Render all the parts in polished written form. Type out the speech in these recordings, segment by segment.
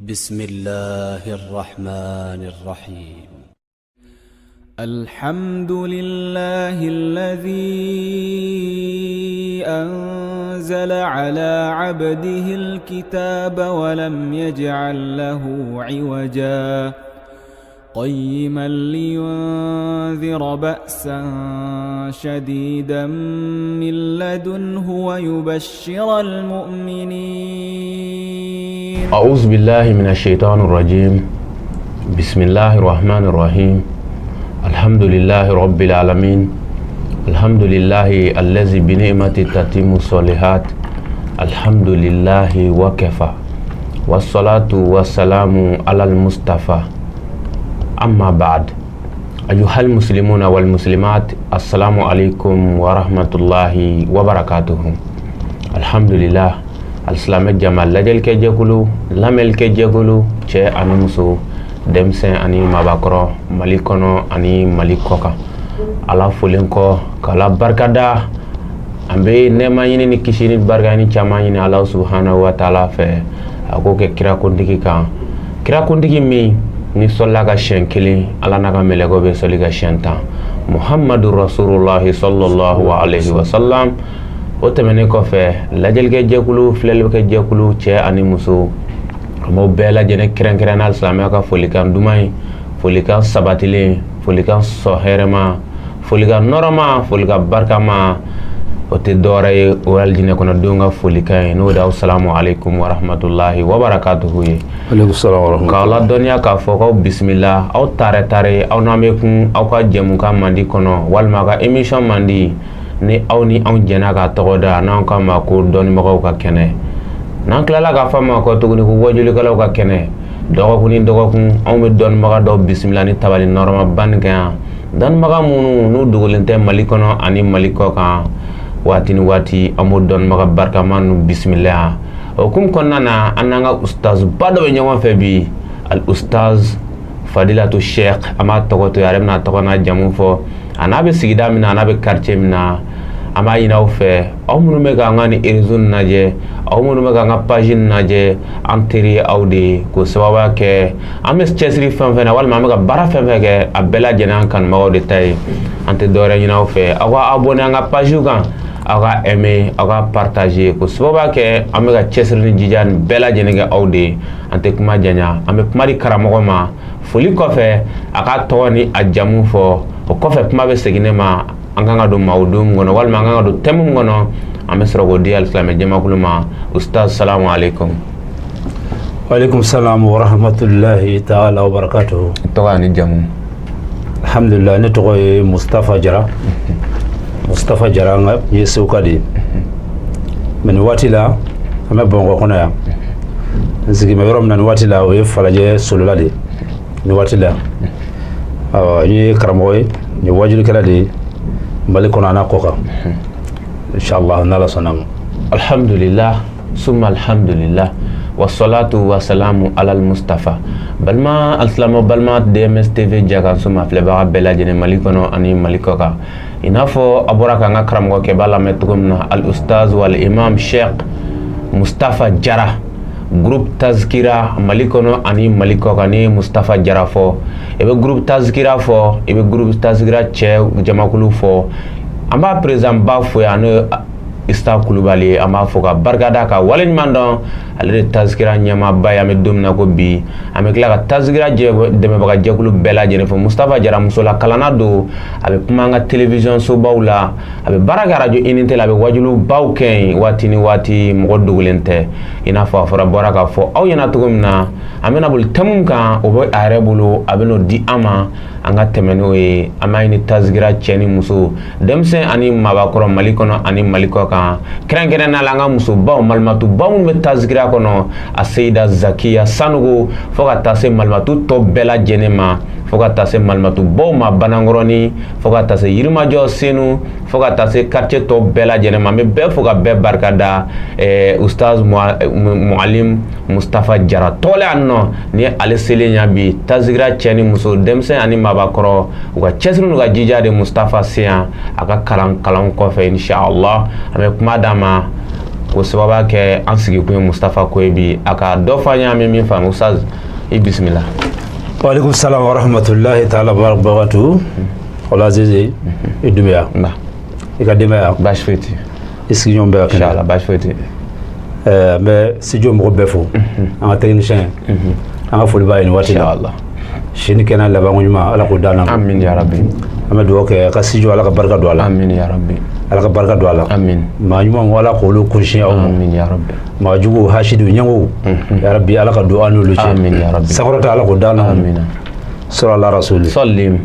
بسم الله الرحمن الرحيم. الحمد لله الذي أنزل على عبده الكتاب ولم يجعل له عوجا قيما لينذر بأسا شديدا من لدنه ويبشر المؤمنين. أعوذ بالله من الشيطان الرجيم. بسم الله الرحمن الرحيم. الحمد لله رب العالمين، الحمد لله الذي بنعمته تتم الصالحات، الحمد لله وكفى، والصلاة والسلام على المصطفى، أما بعد. أيها المسلمون والمسلمات، السلام عليكم ورحمة الله وبركاته. الحمد لله. Alisilamɛ jama, lajɛlikɛ jɛkulu, lamɛnlikɛ jɛkulu, cɛ ani muso, denmisɛn ani mabakɔrɔ, Mali kɔnɔ ani Mali kɔ kan, Ala folen kɔ k'Ala barikada, an bɛ nɛɛma ɲini ni kisi ni barika ni caman ɲini Ala subhanahu wa taala fɛ, a k'o kɛ kirakuntigi kan, kirakuntigi min ni sɔlila ka siɲɛ kelen, Ala n'a ka mɛlɛkɛw bɛ sɔli ka siɲɛ 10, Muhammadu Rasulullahi sallallahu alaihi wa sallam. O tɛmɛnen kɔfɛ, lajɛlikɛ jɛkulu, filɛlikɛ jɛkulu, cɛ ani muso, an b'aw bɛɛ lajɛlen kɛrɛnkɛrɛn n'a silamɛya ka folikan duman ye, folikan sabatilen, folikan sɔ hɛrɛma, folikan nɔrɔma, folikan barikama. O tɛ dɔwɛrɛ ye, o ye alijinɛ kɔnɔdenw ka folikan ye, n'o de ye salamu aleykum wa rahmatulahi wa barakatuhu ye. K'aw ladɔnniya k'a fɔ k'aw bisimila, aw tare tare, aw n'an bɛ kun aw ka jɛmukan mandi kɔnɔ, walima aw ka émission mandi ni aw ni anw jɛnna k'a tɔgɔ da, n'anw k'a ma ko dɔnnibagaw ka kɛnɛ. N'an tilala k'a fɔ a ma kɔ tuguni ko wajulikɛlaw ka kɛnɛ. Dɔgɔkun ni dɔgɔkun, anw bɛ dɔnnibaga dɔw bisimila ni tabali nɔrɔma nin kɛ yan, dɔnnibaga minnu n'u dogolen tɛ Mali kɔnɔ ani Mali kɔ kan. Waati ni waati, an b'o dɔnnibaga barikama ninnu bisimila yan. O hukumu kɔnɔna na, an n'an ka ustaz ba dɔ bɛ ɲɔgɔn fɛ bi, al ustaz Fadilatu Sheikh. An b'a tɔgɔ to yen, a yɛrɛ bɛna tɔgɔ n'a jamu fɔ, a n'a bɛ sigida min na, a n'a bɛ quartier min na. An b'a ɲini aw fɛ, aw minnu bɛ k'an ka nin réseau nin lajɛ, aw minnu bɛ k'an ka page nin lajɛ, an teri ye aw de ye, k'o sababuya kɛ an bɛ cɛsiri fɛn fɛn na, walima an bɛ ka baara fɛn fɛn kɛ, a bɛɛ lajɛlen an kanubagaw de ta ye. An tɛ dɔwɛrɛ ɲini aw fɛ, aw ka abonné an ka page kan, aw ka aimer, aw ka partager, k'o sababuya kɛ an bɛ ka cɛsiri ni jija nin bɛɛ lajɛlen kɛ aw de ye. An tɛ kuma janya, an bɛ kuma di karamɔgɔ ma. Foli kɔfɛ, a k'a tɔgɔ ni a jamu fɔ. O kɔfɛ, kuma bɛ segin ne ma. An kan ka don mawudu min kɔnɔ, walima an kan ka don thème min kɔnɔ, an bɛ sɔrɔ k'o di alisilamɛ jamakulu ma. Ustaz, salamu aleykum. Waaleykum salam wa rahmatullahi taala wa barakatuhu. Tɔgɔ ani jamu? Alhamdulillah, ne tɔgɔ ye Mustafa Jara. Mustafa Jara, n ye Seguka de ye, mais nin waati la, an bɛ Bamakɔ kɔnɔ yan. N sigin bɛ yɔrɔ min na nin waati la, o ye Falajɛ Solola de ye nin waati la. Awɔ, n ye karamɔgɔ ye, n ye wajulikɛla de ye Mali kɔnɔ a n'a kɔ kan, inshallah, n'Ala sɔnna ma. Alhamdulillah, summa alhamdulillah, wasalatu wasalamu alal Mustafa. Balima alisilamɛ, balima DMS TV jakanso ma filɛbaga bɛɛ lajɛlen, Mali kɔnɔ ani Mali kɔ kan, i n'a fɔ a bɔra k'an ka karamɔgɔkɛba lamɛn cogo min na, al ustaz wal imam Sheikh Mustafa Jara, groupe Tazkira, Mali kɔnɔ ani Mali kɔ kan. Ni Mustafa Jara fɔ, i bɛ groupe Tazkira fɔ, i bɛ groupe Tazkira cɛ jamakulu fɔ. An b'a président ba fo yan, n'o ye Isa Kulubali. An b'a fɔ ka barikada, ka waleɲuman dɔn. Ale de Tazkira ɲɛmaaba ye an bɛ don min na ko bi. An bɛ tila ka Tazkira dɛmɛbaga jɛkulu bɛɛ lajɛlen fo. Mustafa Jara, musola kalanna don, a bɛ kuma an ka télévision sobaw la, a bɛ baara kɛ radio Unité la, a bɛ wajulibaw kɛ yen waati ni waati. Mɔgɔ dogolen tɛ. I n'a fɔ a fɔra bɔra k'a fɔ aw ɲɛna cogo min na, an bɛna boli thème min kan, o bɛ a yɛrɛ bolo, a bɛ n'o di an ma, an ka tɛmɛ n'o ye. An b'a ɲini Tazkira cɛ ni muso, denmisɛn ani maabakɔrɔ, Mali kɔnɔ ani Mali kɔ kan, kɛrɛnkɛrɛnnenya la an ka musobaw, malimatubaw minnu bɛ Tazkira kɔnɔ, a Seyida Zakiya Sanogo, fo ka taa se malimatu tɔ bɛɛ lajɛlen ma, fo ka taa se malimatubaw ma Banankɔrɔni, fo ka taa se Yirimajɔ, Senu, fo ka taa se quartier tɔ bɛɛ lajɛlen ma. An bɛ bɛɛ fo ka bɛɛ barika da. Ustaz Mualim Mustafa Jara tɔgɔla yan nɔ, ni ye ale selen yan bi. Tazkira cɛ ni muso, denmisɛn ani maabakɔrɔ, u ka cɛsiri n'u ka jija de Mustafa se yan. A ka kalan kalan kɔfɛ, inshallah, an bɛ kuma d'a ma. Ko sababa kɛ an sigikun ye Mustafa ko ye bi a ka dɔ fɔ an ye, an bɛ min faamu. Ustaz, i bisimila. Waaleykum salam wa rahmatulahi taala wa barakatuhu. Abdulaziz, i Dunbiya. Nba. I ka denbaya? Baasi foyi tɛ. I sigiɲɔgɔn bɛɛ ka kɛnɛ? Inshallah, baasi foyi tɛ. An bɛ studio mɔgɔ bɛɛ fo, an ka technicien, an ka foli b'a ye nin waati la. Inshallah. Sini kɛnɛ labanko ɲuman, Ala k'o d'an ma. Amin ya rabbi. An bɛ dugawu kɛ a ka studio, Ala ka barika don a la. Amin ya rabbi. Ala ka barika don a la. Amin. Maa ɲumanw, Ala k'olu kunsin aw ma. Amin ya rabbi. Maa juguw, hasidiw, ɲɛngow, ya rabbi, Ala ka don an n'olu cɛ. Amin ya rabbi. Sankɔrɔta, Ala k'o d'an ma. Amin. Sɔrɔ ala rasuli. Sallim.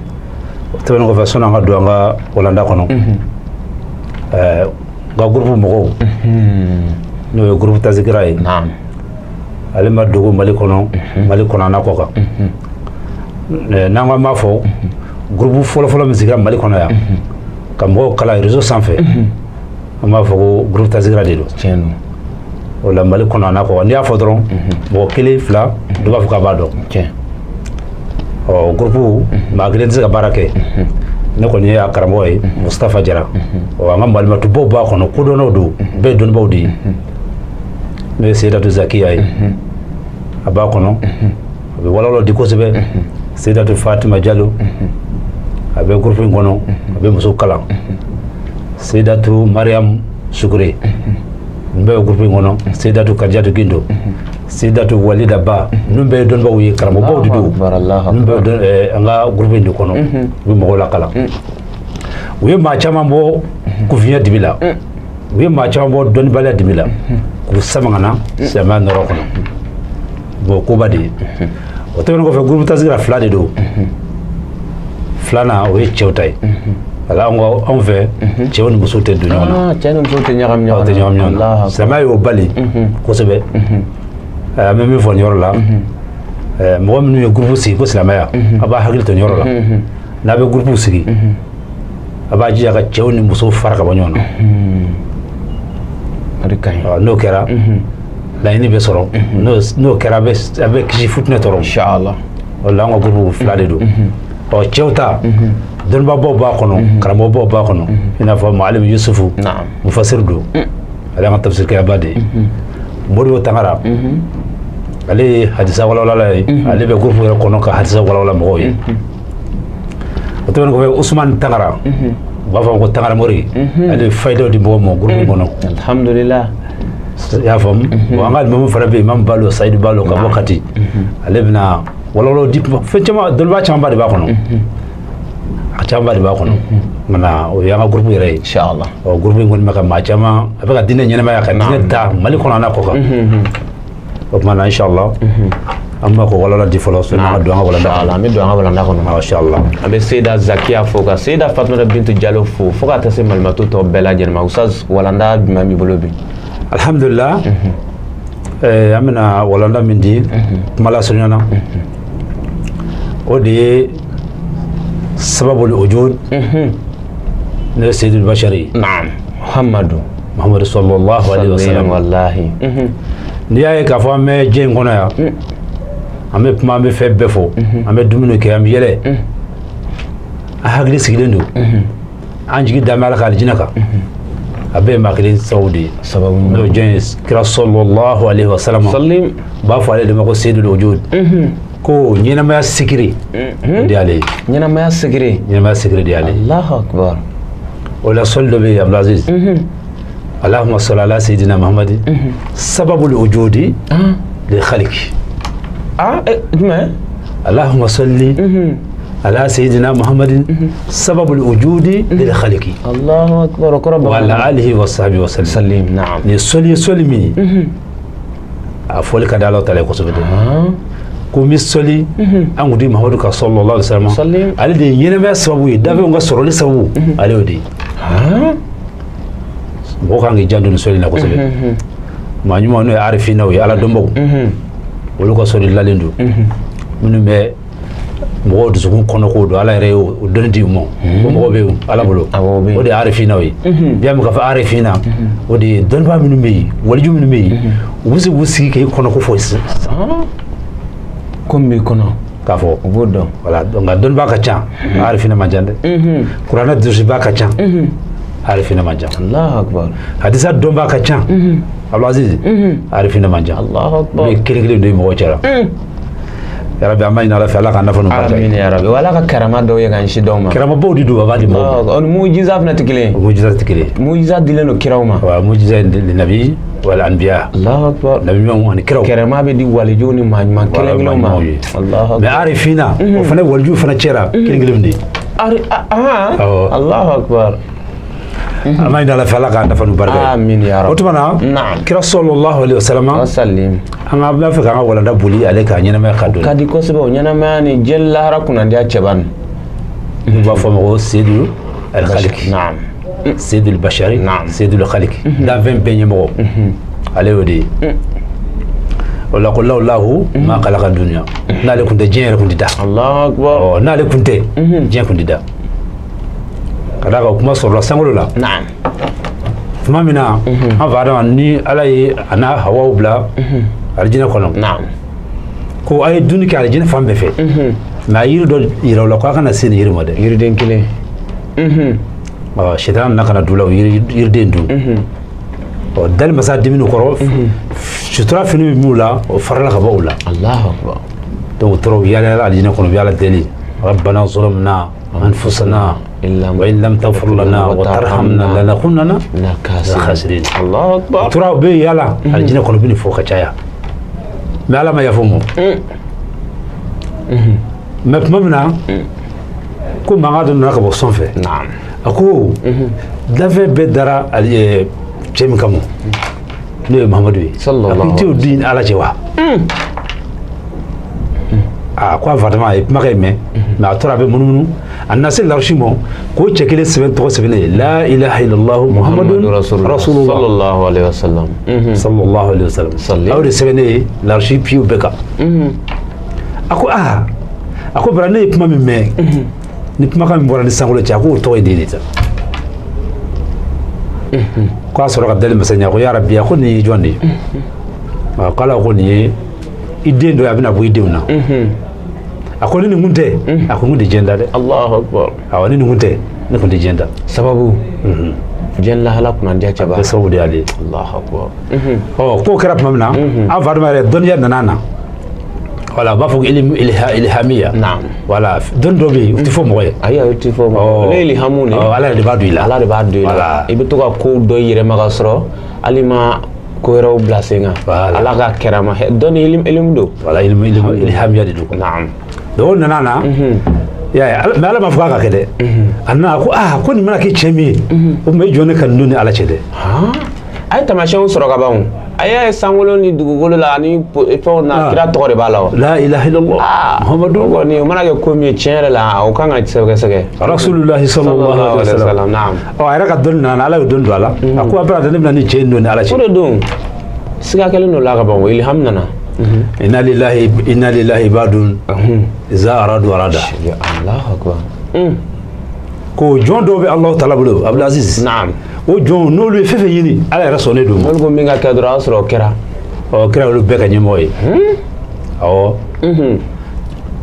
Tɛmɛnen kɔfɛ, sɔnni an ka don an ka walanda kɔnɔ, n ka groupe mɔgɔw, n'o ye groupe Tazikira ye, Naam. ale ma dogo Mali kɔnɔ, Mali kɔnɔ a n'a kɔ kan. N'an ko an b'a fɔ groupe fɔlɔfɔlɔ min sigira Mali kɔnɔ yan ka mɔgɔw kalan réseau sanfɛ, an b'a fɔ ko groupe Tazikira de don. Tiɲɛ don. O la, Mali kɔnɔ a n'a kɔ kan, n'i y'a fɔ dɔrɔn, mɔgɔ kelen, fila, dɔ b'a fɔ k'a b'a dɔn. Tiɲɛ. Ɔ, groupe maa kelen tɛ se ka baara kɛ. Ne kɔni ye a karamɔgɔ ye, Mustafa Jara. Ɔ, an ka malimatubaw b'a kɔnɔ, kodɔnnaw don, bɛɛ ye dɔnnibaw de ye. N'o ye Seyidatu Zakiya ye, a b'a kɔnɔ, a bɛ walawala di kosɛbɛ. Seyidatu Fatima Jalo, a bɛ groupe in kɔnɔ, a bɛ muso kalan. Seyidatu Mariam Sukure, nin bɛɛ bɛ groupe in kɔnɔ. Seyidatu Kadijatu Gindo, Seyidatu Walida Ba, ninnu bɛɛ ye dɔnnibaw ye, karamɔgɔbaw de don. Akbar, Allahu. Ninnu bɛɛ bɛ an ka groupe in de kɔnɔ, u bɛ mɔgɔw lakalan. U ye maa caman bɔ kunfinya dibi la, u ye maa caman bɔ dɔnnibaliya dibi la, k'u sama ka na silamɛya nɔrɔ kɔnɔ. Bon, koba de ye o. Tɛmɛnen kɔfɛ, groupe Tazikira fila de don. Filanan, o ye cɛw ta ye. Wala, anw ka, anw fɛ, cɛw ni musow tɛ don ɲɔgɔn na. Ah, cɛ ni muso tɛ ɲagami Aw ɲɔgɔn na. tɛ ɲagami ɲɔgɔn na. Allahu akbar. Silamɛya y'o bali kosɛbɛ. An bɛ min fɔ nin yɔrɔ la, mɔgɔ minnu ye groupe sigi ko silamɛya, a b'a hakili to nin yɔrɔ la. N'a bɛ groupe sigi, a b'a jija ka cɛw ni musow fara ka bɔ ɲɔgɔn na. O de ka ɲi. Ɔ, n'o kɛra, laɲini bɛ sɔrɔ. N'o kɛra, a bɛ kisi futinɛ tɔɔrɔ ma. Inshallah. O la, an ka groupe fila de don. Ɔ, cɛw ta, dɔnnibabaw b'a kɔnɔ, karamɔgɔbaw b'a kɔnɔ, i n'a fɔ Maalim Yusufu, Naam. mufasir don, ale y'an ka tafsirikɛba de ye. Modibo Tangara, ale ye hadisa walawala ye, ale bɛ groupe yɛrɛ kɔnɔ ka hadisa walawala mɔgɔw ye. O tɛmɛnen kɔfɛ, Usumani Tangara, u b'a fɔ ko Tangara Mori, ale ye fayidaw di mɔgɔw ma groupe kɔnɔ. Alhamdulillah. I y'a faamu? Bon, an ka alimamu fana bɛ yen, Imam Balo, Sayidu Balo ka bɔ Kati, ale bɛna walawalaw di, fɛn caman, dɔnnibaa camanba de b'a kɔnɔ, a camanba de b'a kɔnɔ. Nka o y'an ka groupe yɛrɛ ye. Inshallah. Ɔ, groupe in kɔni bɛ ka maa caman, a bɛ ka diinɛ ɲɛnamaya, ka diinɛ ta Mali kɔnɔ a n'a kɔ kan. O tuma na, inshallah, an b'a ko walawala di fɔlɔ sani an ka don an ka walanda. Inshallah, an bɛ don an ka walanda kɔnɔ. Kɔnɔ, inshallah. An bɛ Seyida Zakiya fo, ka Seyida Fatumata Bintu Jalo fo, fo ka taa se malimatu tɔ bɛɛ lajɛlen ma. Ustaz, walanda jumɛn b'i bolo bi? Alhamdulillah, an bɛna walanda min di kuma lasurunya na, o de ye sababul wujud, n'o ye Seydul Bashari. Naam, Muhammadu. Muhammadu sallallahu alaihi wasallam. Wallahi. N'i y'a ye k'a fɔ an bɛ diɲɛ in kɔnɔ yan, an bɛ kuma, an bɛ fɛn bɛɛ fɔ, an bɛ dumuni kɛ, an bɛ yɛlɛ, an hakili sigilen don, an jigi dan bɛ Ala ka alijinɛ kan, a bɛɛ ye maa kelen sababu de ye. Sababu. N'o ye jɔn ye? Kira sallallahu alaihi wasallam. Sallim. U b'a fɔ ale de ma ko Seydul Wujud, ko ɲɛnamaya sikiri, o de y'ale ye. Ɲɛnamaya sigiri. Ɲɛnamaya sikiri de y'ale ye. Allahu akbar. O la, sɔli dɔ bɛ yen, Abdulaziz: Allahumma salli ala sayyidina Muhammad sababul wujudi li khaliki. Ah, jumɛn? Allahumma salli ala sayyidina Muhammadin sababul wujudi lil khaliki. Allahu akbar, o kɔrɔ? Wa ala alihi wa sahbihi wa sallam. Sallim, naam. Nin ye sɔli ye, sɔli min ye, a fɔli ka di Ala ta la kosɛbɛ dɛ. Ko n bɛ sɔli an kuntigi Muhamadu kan sallallahu alaihi wasallam. Sallim. Ale de ye ɲɛnamaya sababu ye, danfɛnw ka sɔrɔli sababu, ale y'o de ye. Mɔgɔ kan k'i janto nin sɔli in na kosɛbɛ. Maa ɲuman, n'o ye arifinaw ye, Ala dɔnbaw, olu ka sɔli lalen don. Minnu bɛ mɔgɔw dusukun kɔnɔ k'o dɔn, Ala yɛrɛ y'o dɔnni di u ma, o mɔgɔw bɛ yen Ala bolo. Awɔ, o bɛ yen. O de ye arifinaw ye. Bi an bɛ ka fɔ arifina, o de ye dɔnnibaa minnu bɛ yen, waliju minnu bɛ yen, u bɛ se k'u sigi k'i kɔnɔ ko fɔ sisan. Ko min b'i kɔnɔ. K'a fɔ. U b'o dɔn. Voilà, donc nka dɔnnibaa ka ca, arifina man ca dɛ. Kuranɛ durusiba ka ca, arifina man ca. Allahu akbar. Hadisa dɔnbaa ka ca. Abdulaziz, arifina man ca. Allahu akbar. Olu ye kelen kelen de ye mɔgɔ cɛla. Yarabi, an b'a ɲini Ala fɛ, Ala k'an nafa n'u barika ye. Amin ya rabbi. Wala ka karama dɔw ye k'an si dɔw ma. Karamabaw de don, a b'a di mɔgɔw ma. O ni mujiza fana tɛ kelen ye. Mujiza tɛ kelen ye. Mujiza dilen don kiraw ma. Wa mujiza ye nabi wal anbiya. Allahu akbar. Nabi ɲumanw ani kiraw. Karama bɛ di walijuw ni maa ɲuman kelen kelenw ma. Maa ɲumanw ye. Allahu akbar. Mais arifina, o fana walijuw fana cɛra kelen kelen de ye. Ari ah. Awɔ. Allahu akbar. An b'a ɲini Ala fɛ, Ala k'an nafa n'u barika ye. Amin ya rabbi. O tuma na, Naam. kira sallallahu alaihi wasallam, Wasalim. an ka b'a fɛ k'an ka walanda boli ale k'a ɲɛnamaya ka don. Ka di kosɛbɛ o ɲɛnamaya ni diɲɛ lahara kunnandiya cɛba nin. N'u b'a fɔ a ma ko Seyidu al-Khaliki. Naam. Seydul Bashari. Naam. Seydul Khaliki. Danfɛn bɛɛ ɲɛmɔgɔ. Ale y'o de ye. O la ko lawulahu ma khalaqa dunya. N'ale kun tɛ, diɲɛ yɛrɛ kun tɛ da. Allahu akbar. Ɔ, n'ale kun tɛ, diɲɛ kun tɛ da. Ka d'a kan o kuma sɔrɔla sankolo la. Naam. Tuma min na an fa Adama ni Ala ye a n'a Hawaw bila alijinɛ kɔnɔ. Naam. Ko a ye dumuni kɛ alijinɛ fan bɛɛ fɛ. Mais a ye yiri dɔ yira u la ko a kana se nin yiri ma dɛ. Yiriden kelen. Ɔ, sitana nana ka na don u la, o yiriden dun. Ɔ, dali masa dimini kɔrɔ, sutura fini min b'u la, o farala ka bɔ u la. Allahu akbar. Donc u tora u yaala yaala alijinɛ kɔnɔ, u bɛ Ala deli: rabbana zalamna anfusana wa in lam taghfir lana wa tarhamna lanakunanna minal khasirin. Allahu akbar. U tora u bɛ yaala alijinɛ kɔnɔ, u bɛ nin fɔ ka caya, mais Ala ma yafa u ma. Mais tuma min na ko mankan dɔ nana ka bɔ sɔn fɛ, Naam. a ko danfɛn bɛɛ dara cɛ min kama, n'o ye Muhamadu ye, Sallallahu a ko i t'o di ni Ala cɛ wa? A ko a fatama a ye kumakan in mɛn, mais a tora a bɛ munumunu, a nana se larusi ma k'o cɛ kelen sɛbɛn tɔgɔ sɛbɛnnen ye la ilaha illallah muhammadun Rasulullah. Rasulullah. Sallallahu alaihi wasallam. Sallallahu alaihi wasallam. Salli. A y'o de sɛbɛnnen ye larusi piyew bɛɛ kan. A ko aa, a ko bara ne ye kuma min mɛn, ni kumakan min bɔra ni sankolo cɛ, a k'o tɔgɔ ye den de ta. K'a sɔrɔ ka dali masa ɲɛ ko ya rabbi, a ko nin ye jɔn de ye? A ko Ala ko nin ye i den dɔ ye, a bɛna bɔ i denw na. A ko ni nin kun tɛ, a ko n kun tɛ diɲɛ da dɛ. Allahu akbar. Awɔ, ni nin kun tɛ, ne kun tɛ diɲɛ da. Sababu. Diɲɛ lahala kunnandiya cɛba. Bɛɛ sababu de y'ale ye. Allahu akbar. Ɔ, k'o kɛra tuma min na, an fa Adama yɛrɛ dɔnniya nana na, wala u b'a fɔ ko ilimu ilhamiya. Naam. Wala dɔnni dɔ bɛ yen, o tɛ fɔ mɔgɔ ye. Ayi, o tɛ fɔ mɔgɔ. Ɔ. Ale ye ilhamu de ye. Ɔ, Ala yɛrɛ de b'a don i la. Ala de b'a don i la. Voilà. I bɛ to ka kow dɔ i yɛrɛ ma ka sɔrɔ hali ma ko wɛrɛw bila sen kan. Voilà. Ala ka kɛrama dɔnni ilimu don. Wala ilimu ilhamiya de don. Naam. Donc o nana na, i y'a ye, mais Ala m'a fɔ k'a ka kɛ dɛ. A nana, a ko aa, ko nin mana kɛ cɛ min ye, o tuma i jɔ ne ka nin don ni Ala cɛ dɛ. Han? A ye taamasiyɛnw sɔrɔ ka ban o. A y'a ye sankolo ni dugukolo la ani fɛnw na, Ah. kira tɔgɔ de b'a la o. La ilaha illallah Ah, muhammadu o kɔni o mana kɛ ko min ye tiɲɛ yɛrɛ la, o kan ka sɛgɛsɛgɛ. Rasulullahi sallallahu alaihi wasallam. Naam. Ɔ, a yɛrɛ ka dɔnni nana, Ala ye dɔnni don a la. A ko a bɛna ne bɛna nin cɛ in don ni Ala O cɛ. de don. Siga kɛlen don la ka ban o ilham nana. Inna lillahi inna lillahi ibadun iza aradu arada. Ya Allahu akbar. Ko jɔn dɔw bɛ Alahu taala bolo, Abdulaziz. Naam. O jɔn, n'olu ye fɛn fɛn ɲini, Ala yɛrɛ sɔnnen don. Olu ko min ka kɛ dɔrɔn, a y'a sɔrɔ o kɛra. Ɔ, kira olu bɛɛ ka ɲɛmɔgɔ ye. Awɔ.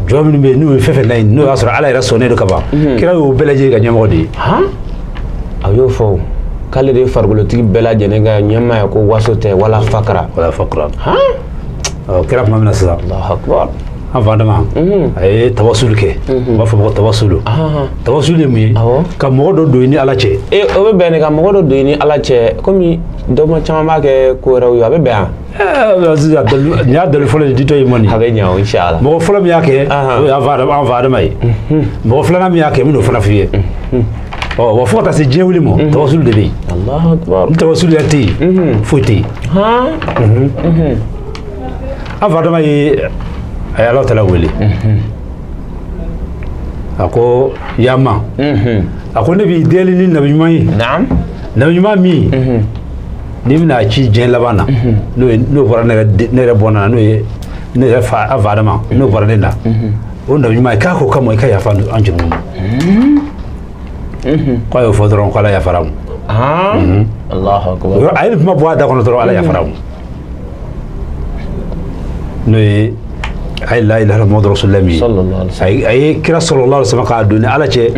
Jɔn minnu bɛ yen, n'u ye fɛn fɛn laɲini, n'o y'a sɔrɔ Ala yɛrɛ sɔnnen don ka ban, kira y'o bɛɛ lajɛlen ka ɲɛmɔgɔ de ye. Han? A y'o fɔ o. K'ale de ye farikolotigi bɛɛ lajɛlen ka ɲɛmaa ye ko waso tɛ wala fakara. Wala fakura. Han? Ɔ, kira tuma min na sisan, Allahu akbar. an fa Adama a ye tawasulu kɛ, u b'a fɔ ma ko tawasulu. Tawasulu ye mun ye? Awɔ. Ka mɔgɔ dɔ don i ni Ala cɛ. E, o bɛ bɛn de ka mɔgɔ dɔ don i ni Ala cɛ, komi dɔw ma caman b'a kɛ ko wɛrɛw ye, a bɛ bɛn wa? Ɛɛ, nin y'a dalilu fɔlɔ de ditɔ ye mɔni. A bɛ ɲɛ o, inshallah. Mɔgɔ fɔlɔ min y'a kɛ, Ahan. o ye an fa Adama ye. Mɔgɔ filanan min y'a kɛ, n bɛn'o fana f'i ye. Ɔ wa, fo ka taa se diɲɛ wuli ma, tawasulu de bɛ yen. Allahu akbar. Ni tawasulu yɛrɛ tɛ yen, foyi tɛ yen. Han? An fa Adama ye, a ye Ala taala wele, a ko yama, a ko ne b'i deli ni nabi ɲuman ye. Naam. Nabi ɲuman min n'i bɛna ci diɲɛ laban na, n'o ye n'o bɔra ne yɛrɛ bɔnna na, n'o ye ne yɛrɛ fa, an fa Adama, n'o bɔra ne na, o nabi ɲuman ye, k'a ko kama i ka yafa an jurumu ma. K'a y'o fɔ dɔrɔn, k'Ala yafara ma. Han? Allahu akbar. A ye nin kuma bɔ a da kɔnɔ dɔrɔn, Ala yafara ma. N'o ye a ye la ilaha illallah Muhammadu rasulullah min ye. Sallallahu alaihi wasallam. A ye kira sallallahu alaihi wasallam k'a don ni Ala cɛ,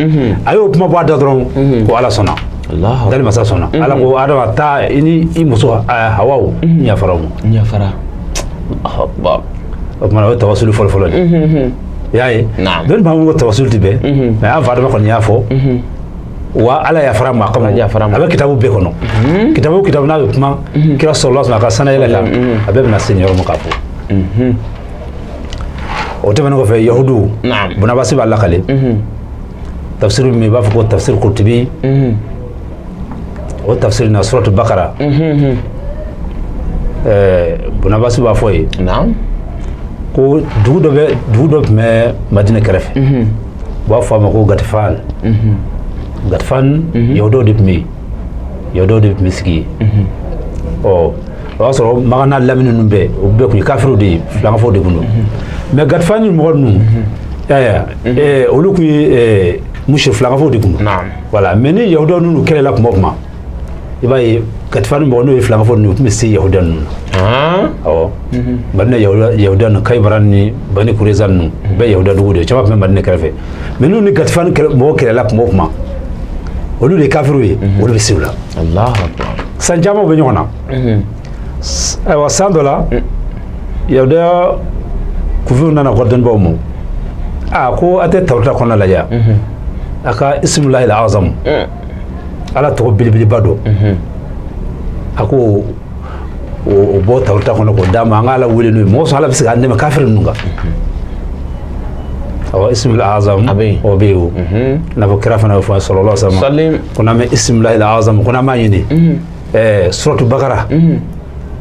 a y'o kuma bɔ a da dɔrɔn, ko Ala sɔnna. Dali masa sɔnna. Ala ko Adama, taa i ni i muso Hawa, n yafara u ma. N yafara. Allahu. O tuma o ye tawasulu fɔlɔ-fɔlɔ de ye. I y'a ye, dɔnni b'a ko tawasulu tɛ bɛn, mais an fa Adama kɔni y'a fɔ wa Ala yafara ma kama. A bɛ kitabu bɛɛ kɔnɔ, kitabu o kitabu n'a bɛ kuma kira sɔrɔla sɔrɔ a ka sanayɛlɛ kan, a bɛɛ bɛna se nin yɔrɔ ma k'a fɔ. O tɛmɛnen kɔfɛ, yahudu Bunabasi b'a lakale tafsir min, i b'a fɔ ko tafsir Kurtubi, o tafsir na suratu Bakara, Bunabasi b'a fɔ yen ko dugu dɔ bɛ, dugu dɔ tun bɛ Madina kɛrɛfɛ, u b'a fɔ a ma ko Gatifan. Gatifan, yahudaw de tun bɛ yen, yahudaw de tun bɛ sigi yen. Ɔ, o y'a sɔrɔ Makan n'a lamini ninnu bɛɛ, o bɛɛ tun ye kafiriw de ye, filankafow de tun don. Mais Gatifan ni mɔgɔ ninnu, olu tun ye muso filankafow de tun don. Voilà, mais ni yahudaw ninnu kɛlɛla tuma o tuma, i b'a ye Gatifan mɔgɔ n'o ye filankafow ninnu, u tun bɛ se yahudaw ninnu na. Awɔ, Madina yahudaw ninnu, Kayibara ni Bani Kureza ninnu, bɛɛ yahuda dugu de ye, caman tun bɛ Madina kɛrɛfɛ. Mais n'u ni Gatifan mɔgɔw kɛlɛla tuma o tuma, olu de ye kafiriw ye, olu bɛ se u la. San caman bɛ ɲɔgɔn na. Ayiwa, san dɔ la, yahudiya kunfinw nana ko dɔnnibaw ma, a ko a tɛ Tawurata kɔnɔna lajɛ, a ka ismulahi azam, Ala tɔgɔ belebeleba dɔ, a ko o bɔ Tawurata kɔnɔ k'o d'a ma, an ka Ala wele n'o ye, mɔgɔ sɔn Ala bɛ se k'an dɛmɛ kafiri ninnu kan. Awɔ, ismul azam o bɛ yen. O n'a fɔ kira fana y'o fɔ sallallahu alaihi wasallam, ko n'an bɛ ismulahi azam, ko n'an b'a ɲini suratu Bakara,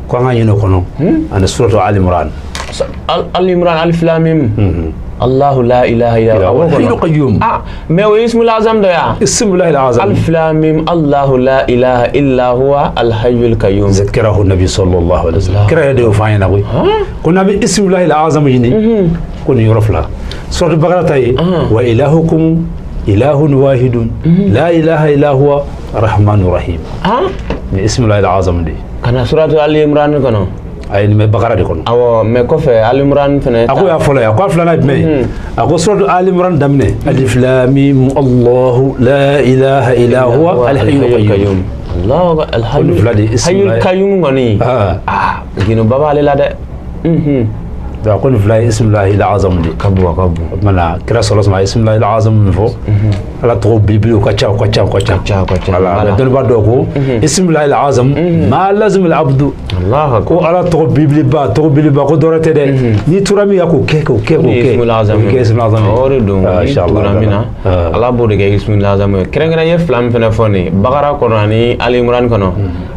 ko an ka ɲini o kɔnɔ, ani suratu Ali Imran. Ali Imran, alif lam mim, Allahu la ilaha illa huwa hayyul qayyum. Ah, mais o ye ismul azam dɔ ya. Ismulahi azam. Alif lam mim, Allahu la ilaha illa huwa al hayyul qayyum. Zakarahu nabi sallallahu alaihi wasallam. Kira yɛrɛ de y'o fɔ an ɲɛna koyi, ko n'an bɛ ismulahi azam ɲini, ko nin yɔrɔ fila, suratu Bakara ta ye wa ilahukum ilahun wahidun la ilaha illa huwa rahmanu rahim. Ni ismulahi azam de ye. Ka na suratu Ali Imran kɔnɔ. A ye nin bɛ Bakara de kɔnɔ. Awɔ, mais kɔfɛ Ali Imran fɛnɛ. A ko y'a fɔlɔ ye, a ko a filanan ye jumɛn ye? A ko suratu Ali Imran daminɛ, alif lam mim, Allahu la ilaha illa huwa al hayyul qayyum. Allahu al hayyul qayyum kɔni. Ah, ginoba b'ale la dɛ. Donc a ko nin fila ye ismulahi azam de. Ka bon, a ka bon. O tuma na kira sɔrɔ sɔrɔ a ye ismulahi azam min fɔ, Ala tɔgɔ belebele ka ca, ka ca, ka ca. Ka ca, ka ca. Voilà, mais dɔnnibaa dɔw ko ismulahi azam ma lazim al abdu, ko Ala tɔgɔ belebeleba, tɔgɔ belebeleba, ko dɔwɛrɛ tɛ dɛ, n'i tora min kan k'o kɛ, k'o kɛ, k'o kɛ, ismul azam o bɛ kɛ ismul azam ye. O de don, n'i tugura min na, Ala b'o de kɛ ismul azam ye. Kɛrɛnkɛrɛn ye fila min fɛnɛ fɔ nin ye, Bakara kɔnɔ ani Ali Imran kɔnɔ,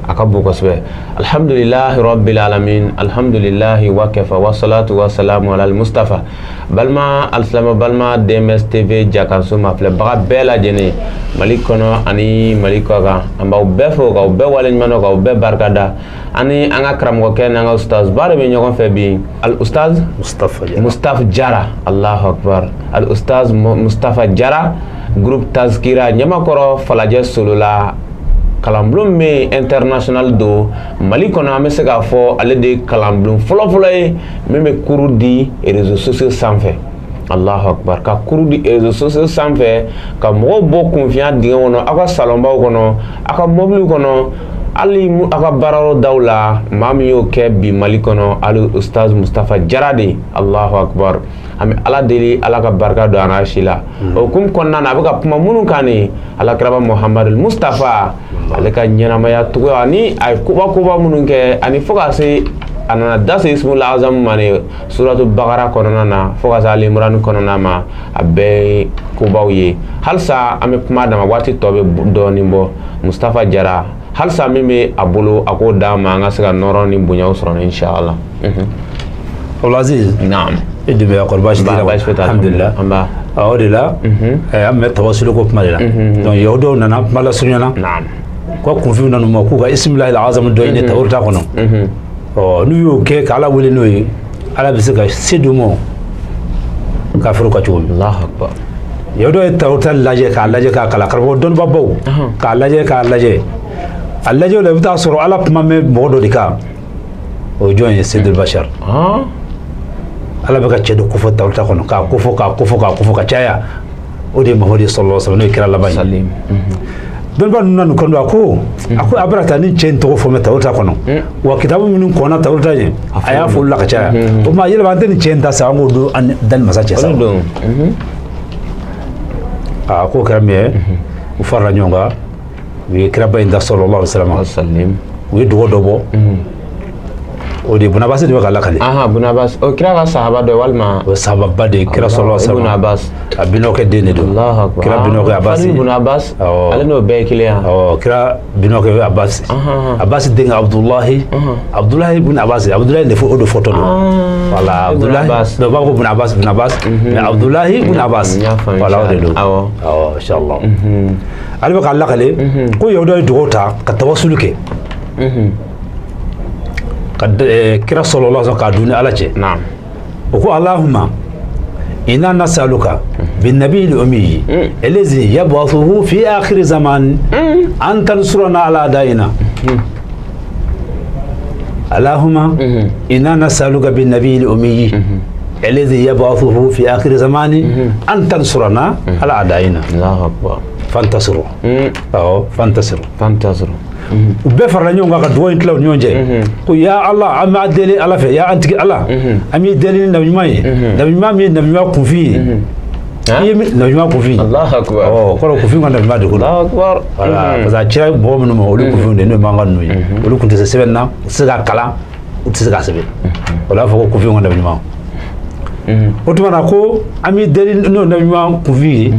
a ka bon kosɛbɛ. Alhamdulilahi rabbil alamin, alhamdulilahi wa kafa, wa salatu wa salamu ala mustafa. Balima alisilamɛ, balima DMS TV jakanso mafilɛbaga bɛɛ lajɛlen, Mali kɔnɔ ani Mali kɔ kan, an b'aw bɛɛ fo k'aw bɛɛ waleɲuman dɔn, k'aw bɛɛ barika da. Ani an ka karamɔgɔkɛ n'an ka ustaz ba de bɛ ɲɔgɔn fɛ bi, al ustaz Mustafa Jara. Mustafa Jara, Allahu akbar, al ustaz Mustafa Jara, groupe Tazkira, Ɲamakɔrɔ, Falajɛ, Solola, kalanbulon min international don Mali kɔnɔ. An bɛ se k'a fɔ ale de ye kalanbulon fɔlɔfɔlɔ ye min bɛ cours di réseaux sociaux sanfɛ. Allahu akbar, ka cours di réseaux sociaux sanfɛ, ka mɔgɔw bɔ kunfinya dingɛ kɔnɔ, aw ka salonbaw kɔnɔ, aw ka mobiliw kɔnɔ, hali aw ka baarayɔrɔ daw la. Maa min y'o kɛ bi Mali kɔnɔ, hali ustaz Mustafa Jara de. Allahu akbar, an bɛ Ala deli, Ala ka barika don a n'a si la. O hukumu kɔnɔna na, a bɛ ka kuma minnu kan nin, alakiraba Muhamadu Mustafa, ale ka ɲɛnamaya cogoya ani a ye koba koba minnu kɛ, ani fo ka se a nana da se ismul azam ma ni suratu Bakara kɔnɔna na, fo ka se Ali Imran kɔnɔna ma, a bɛɛ ye kobaw ye. Halisa an bɛ kuma dama, waati tɔ bɛ dɔɔnin bɔ. Mustafa Jara, halisa min bɛ a bolo, a k'o d'an ma, an ka se ka nɔrɔ ni bonyaw sɔrɔ, inshallah. Abdulaziz. Naam. E de bɛ kɔrɔ, baasi t'i la? Baasi foyi t'a la. Alhamdulillah. An b'a O de la an bɛ tawasulu ko kuma de la. Donc yahudaw nana kuma lasurunya na ko kunfinw nana u ma k'u ka ismilahi azam dɔ ɲini Tawurata kɔnɔ. Ɔ, n'u y'o kɛ k'Ala wele n'o ye, Ala bɛ se ka se d'u ma kafiriw ka cogo min. Allahu akbar. Yahudaw ye Tawurata lajɛ, k'a lajɛ, k'a kalan, karamɔgɔ dɔnnibabaw k'a lajɛ, k'a lajɛ, a lajɛ o la, i bɛ taa sɔrɔ Ala kuma mɛn mɔgɔ dɔ de kan, o ye jɔn ye? Seydul Bashar. Ala bɛ ka cɛ dɔ kofɔ Tawurata kɔnɔ, k'a kofɔ, k'a kofɔ, k'a kofɔ ka caya, o de ye Mamadu sallallahu alaihi wasallam, n'o ye kira laban ye. Dɔnnibaa ninnu nana kan a ko a bɛna taa ni cɛ in tɔgɔ fɔ mɛ tawureta kɔnɔ, wa kitabu minnu kɔnna tawureta ɲɛ, a y'a fɔ olu la ka caya. O tuma yɛlɛma an tɛ nin cɛ in ta sa, an k'o don an dani masa cɛ sa. Aa, k'o kɛra min ye, u farala ɲɔgɔn kan, u ye kiraba in da sallallahu alaihi wasallam, u ye dugawu dɔ bɔ. O de Ibn Abbas de bɛ ka lakale. Aha, Ibn Abbas, o kira ka sahaba dɔ walima? O sahababa de ye, kira sallallahu alaihi wasallam. Ibn Abbas. A binɔkɛ den de don. Allahu akbar. Kira binɔkɛ Abbas. Ibn Abbas. Awɔ. Ale n'o bɛɛ ye kelen ye. Awɔ, kira binɔkɛ Abbas. Abbas denkɛ Abdullahi. Abdullahi ibn Abbas, Abdullahi de fɔ o de fɔtɔ don. Voilà, Abdullahi. Dɔw b'a fɔ ko Ibn Abbas, Ibn Abbas, mais Abdullahi ibn Abbas. Voilà, o de don. Awɔ. Awɔ, inchallah. Ale bɛ ka lakale ko yahudaw ye dugawu ta ka tawasulu kɛ ka kira sallallahu alaihi wasallam k'a dun ni Ala cɛ. O ko allahumma inna nas'aluka bin nabiyil ummi allazi yab'athuhu fi akhir zaman an tansurana ala a'daina. Allahumma inna nas'aluka bin nabiyil ummi allazi yab'athuhu fi akhir zaman an tansurana ala a'daina. Allahu akbar. Fantasiru. Awɔ, fantasiru. Fantasiru. U bɛɛ farala ɲɔgɔn kan ka dugawu in tila u ni ɲɔgɔn cɛ ko ya Ala, an b'a deli Ala fɛ, ya an tigi Ala, an b'i deli ni nabi ɲuman ye, nabi ɲuman min ye nabi ɲuman kunfin ye, i ye nabi ɲuman kunfin. Allahu akbar. Ɔ, kɔrɔ kunfin ka nabi ɲuman de ko don. Allahu akbar. Voilà, parce que a cira mɔgɔ minnu ma, olu kunfinw de, n'o ye mankan ninnu ye, olu tun tɛ se sɛbɛn na, u tɛ se ka kalan, u tɛ se ka sɛbɛn. O la, fɔ ko kunfinw ka nabi ɲuman. O tuma na ko an b'i deli n'o nabi ɲuman kunfin ye,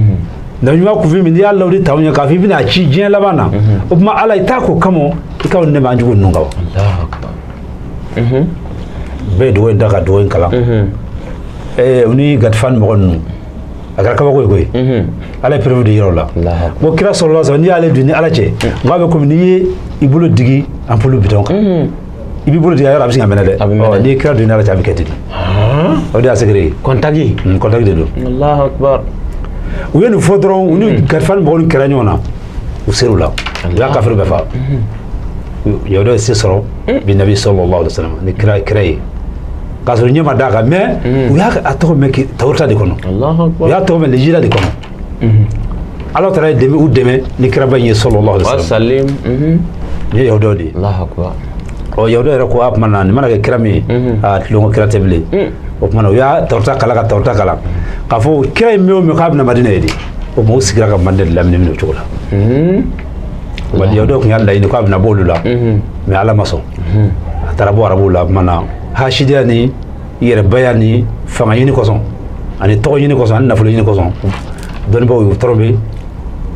nabi ɲuman kunfin min n'i y'a lawuli t'anw ye k'a fɔ i bɛna ci diɲɛ laban na, o tuma Ala, i t'a ko kama i ka nɛmɛ an jugu ninnu kan. Allahu akbar. Bɛɛ ye dugawu in da ka dugawu in kalan. U ni Gatifani mɔgɔ ninnu, a kɛra kabako ye koyi. Ala ye preuve de yira o la. Ko kira sallallahu alaihi wasallam, n'i y'ale dun ni Ala cɛ, n k'a bɛ komi n'i ye i bolo digi ampoule bitɔn kan, i b'i bolo digi a yɔrɔ, a bɛ se ka mɛnɛ dɛ. N'i ye kira dun ni Ala cɛ, a bɛ kɛ ten de. O de y'a secret ye. Contact. Contact de don. Allahu akbar. U ye nin fɔ dɔrɔn, u ni Gatifani mɔgɔw ni kɛra ɲɔgɔn na, u ser'u la, u y'a kafiri bɛɛ faga. Yahudaw ye se sɔrɔ bi nabi sallallahu alaihi wasallam ni kira ye, k'a sɔrɔ ɲɛ ma d'a kan, mais u y'a a tɔgɔ mɛn tawureta de kɔnɔ, u y'a tɔgɔ mɛn Linjila de kɔnɔ. Ala taara ye dɛmɛ, u dɛmɛ ni kiraba in ye sallallahu alaihi wasallam. Nin ye yahudaw de ye. Allahu akbar. Ɔ, yahudaw yɛrɛ ko a tuma na nin mana kɛ kira min ye, a tulon ko kira tɛ bilen. O tuma na u y'a tawureta kalan ka tawureta kalan k'a fɔ kira ye min o min k'a bɛna Madina ye de. O tuma u sigira ka Madina de lamini minɛ o cogo la. Yahudaw tun y'a laɲini k'a bɛna bɔ olu la, mais Ala ma sɔn, a taara bɔ arabuw la. O tuma na hasidiya ni yɛrɛbaya ni fanga ɲini kosɔn ani tɔgɔ ɲini kosɔn ani nafolo ɲini kosɔn, dɔnnibaaw y'u tromper,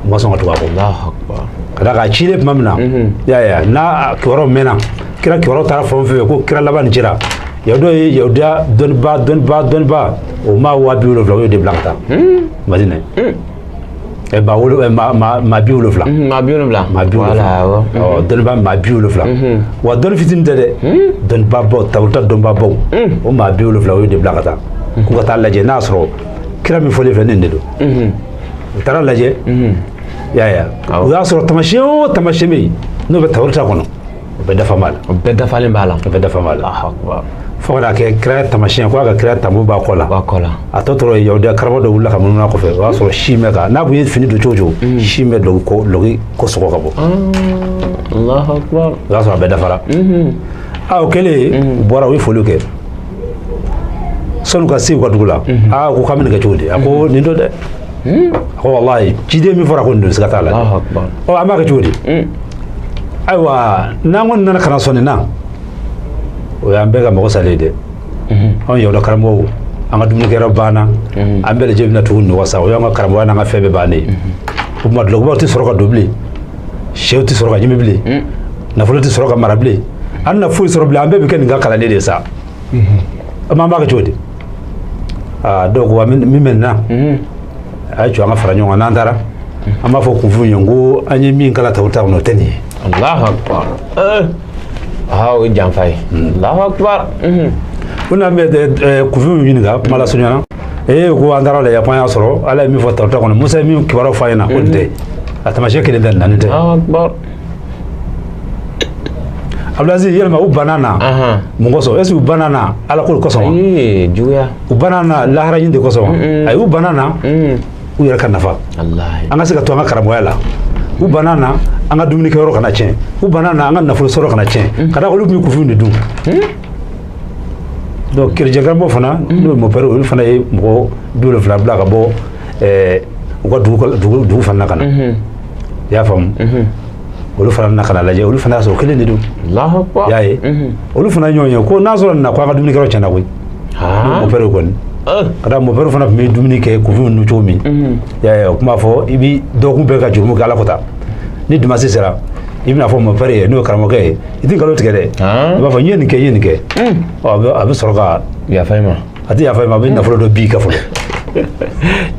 u ma sɔn ka tugu a kɔ. Allahu akbar. Ka d'a kan a cilen tuma min na, i y'a ye n'a kibaruyaw mɛnna, kira kibaruyaw taara fan o fɛn ko kira laban nin cira, yahudaw ye yahudiya dɔnnibaa dɔnnibaa dɔnnibaa o maa 70,000, o y'o de bila ka taa Madina. Maa wolo maa maa maa 70. Maa 70. Maa 70. Ɔ, dɔnnibaa maa 70. Wa dɔnni fitinin tɛ dɛ, dɔnnibaa baw, tawureta dɔnnibaa baw, o maa 70, o y'o de bila ka taa k'u ka taa lajɛ n'a y'a sɔrɔ kira min fɔlen filɛ nin de don. U taara lajɛ, i y'a ye, u y'a sɔrɔ tamasiyɛn o tamasiyɛn bɛ yen n'o bɛ tawureta kɔnɔ, o bɛɛ dafa b'a la. O bɛɛ dafalen b'a la. O bɛɛ dafa b'a la. Allahu akbar. Fo ka n'a kɛ kira tamasiyɛn ko a ka kira tanbo b'a kɔ la. B'a kɔ la. A tɔ tora yahudiya karamɔgɔ dɔ wulila ka munumunu a kɔfɛ, o y'a sɔrɔ si bɛ kan n'a kun ye fini don cogo o cogo, si bɛ dɔgi ko dɔgi ko sɔgɔ ka bɔ. Allahu akbar. O y'a sɔrɔ a bɛɛ dafara. A o kɛlen, u bɔra, u ye foliw kɛ sɔnni ka se u ka dugu la. Aa, ko k'an bɛ nin kɛ cogo di? A ko nin don dɛ. A ko walahi, ciden min fɔra ko nin don, siga t'a la. Allahu akbar. Ɔ, an b'a kɛ cogo di? Ayiwa, n'an kɔni nana ka na sɔn nin na, o y'an bɛɛ ka mɔgɔ salen ye dɛ. Anw yahuda karamɔgɔw, an ka dumunikɛyɔrɔ banna, an bɛɛ lajɛlen bɛna tugu nin sa, o y'an ka karamɔgɔya n'an ka fɛn bɛɛ bannen ye. O tuma dulɔkibaw tɛ sɔrɔ ka don bilen, sɛw tɛ sɔrɔ ka ɲimi bilen, nafolo tɛ sɔrɔ ka mara bilen, an tɛna foyi sɔrɔ bilen, an bɛɛ bɛ kɛ nin ka kalanden de ye sa. An b'a kɛ cogo di? Aa, dɔw ko min bɛ nin na, a ye jɔ, an ka fara ɲɔgɔn kan, n'an taara an b'a fɔ kunfinw ye ko an ye min kalan tawureta kɔnɔ, o tɛ nin ye. Allahu akbar. Aa, o ye janfa ye. Allahu akbar. U n'an bɛ kunfinw ɲininka kuma la surunya ee ko an taara lajɛ ko an y'a sɔrɔ Ala ye min fɔ tawureta kɔnɔ, Musa ye min kibaruya fɔ an ɲɛna, ko nin tɛ, a taamasiyɛn kelen tɛ nin na, nin tɛ. Allahu akbar. Abdulaziz, yɛlɛma u banna na mun kosɔn? Est ce que u banna na Ala ko de kosɔn wa? Ee, juguya. U banna na lahara ɲini de kosɔn wa? Ayi, u banna na u yɛrɛ ka nafa. Wallahi. An ka se ka to an ka karamɔgɔya la. U banna na an ka dumunikɛyɔrɔ kana tiɲɛ, u banna na an ka nafolo sɔrɔ kana tiɲɛ, ka da olu tun bɛ kunfinw de dun. Donc kerecɛn karamɔgɔ fana, n'o ye mɔpɛri, olu fana ye mɔgɔ 70 bila ka bɔ u ka dugu fana na ka na. I y'a faamu? Olu fana nana ka na lajɛ, olu fana y'a sɔrɔ kelen de don. I y'a ye, olu fana ɲɔgɔn ye ko n'a sɔrɔ nin na ko an ka dumunikɛyɔrɔ tiɲɛna koyi. Mɔpɛri kɔni, ka da mɔpɛri fana tun bɛ dumuni kɛ kunfinw dun cogo min, i y'a ye, o tun b'a fɔ i bi dɔgɔkun bɛɛ ka jurumu kɛ Ala ko ta. Ni dimanche sera, i bɛna fɔ mɔpɛri ye, n'o ye karamɔgɔkɛ ye, i tɛ nkalon tigɛ dɛ, i b'a fɔ n ye nin kɛ, n ye nin kɛ. Ɔ, a bɛ sɔrɔ ka yafa i ma. A tɛ yafa i ma, a bɛ nafolo dɔ b'i kan fɔlɔ.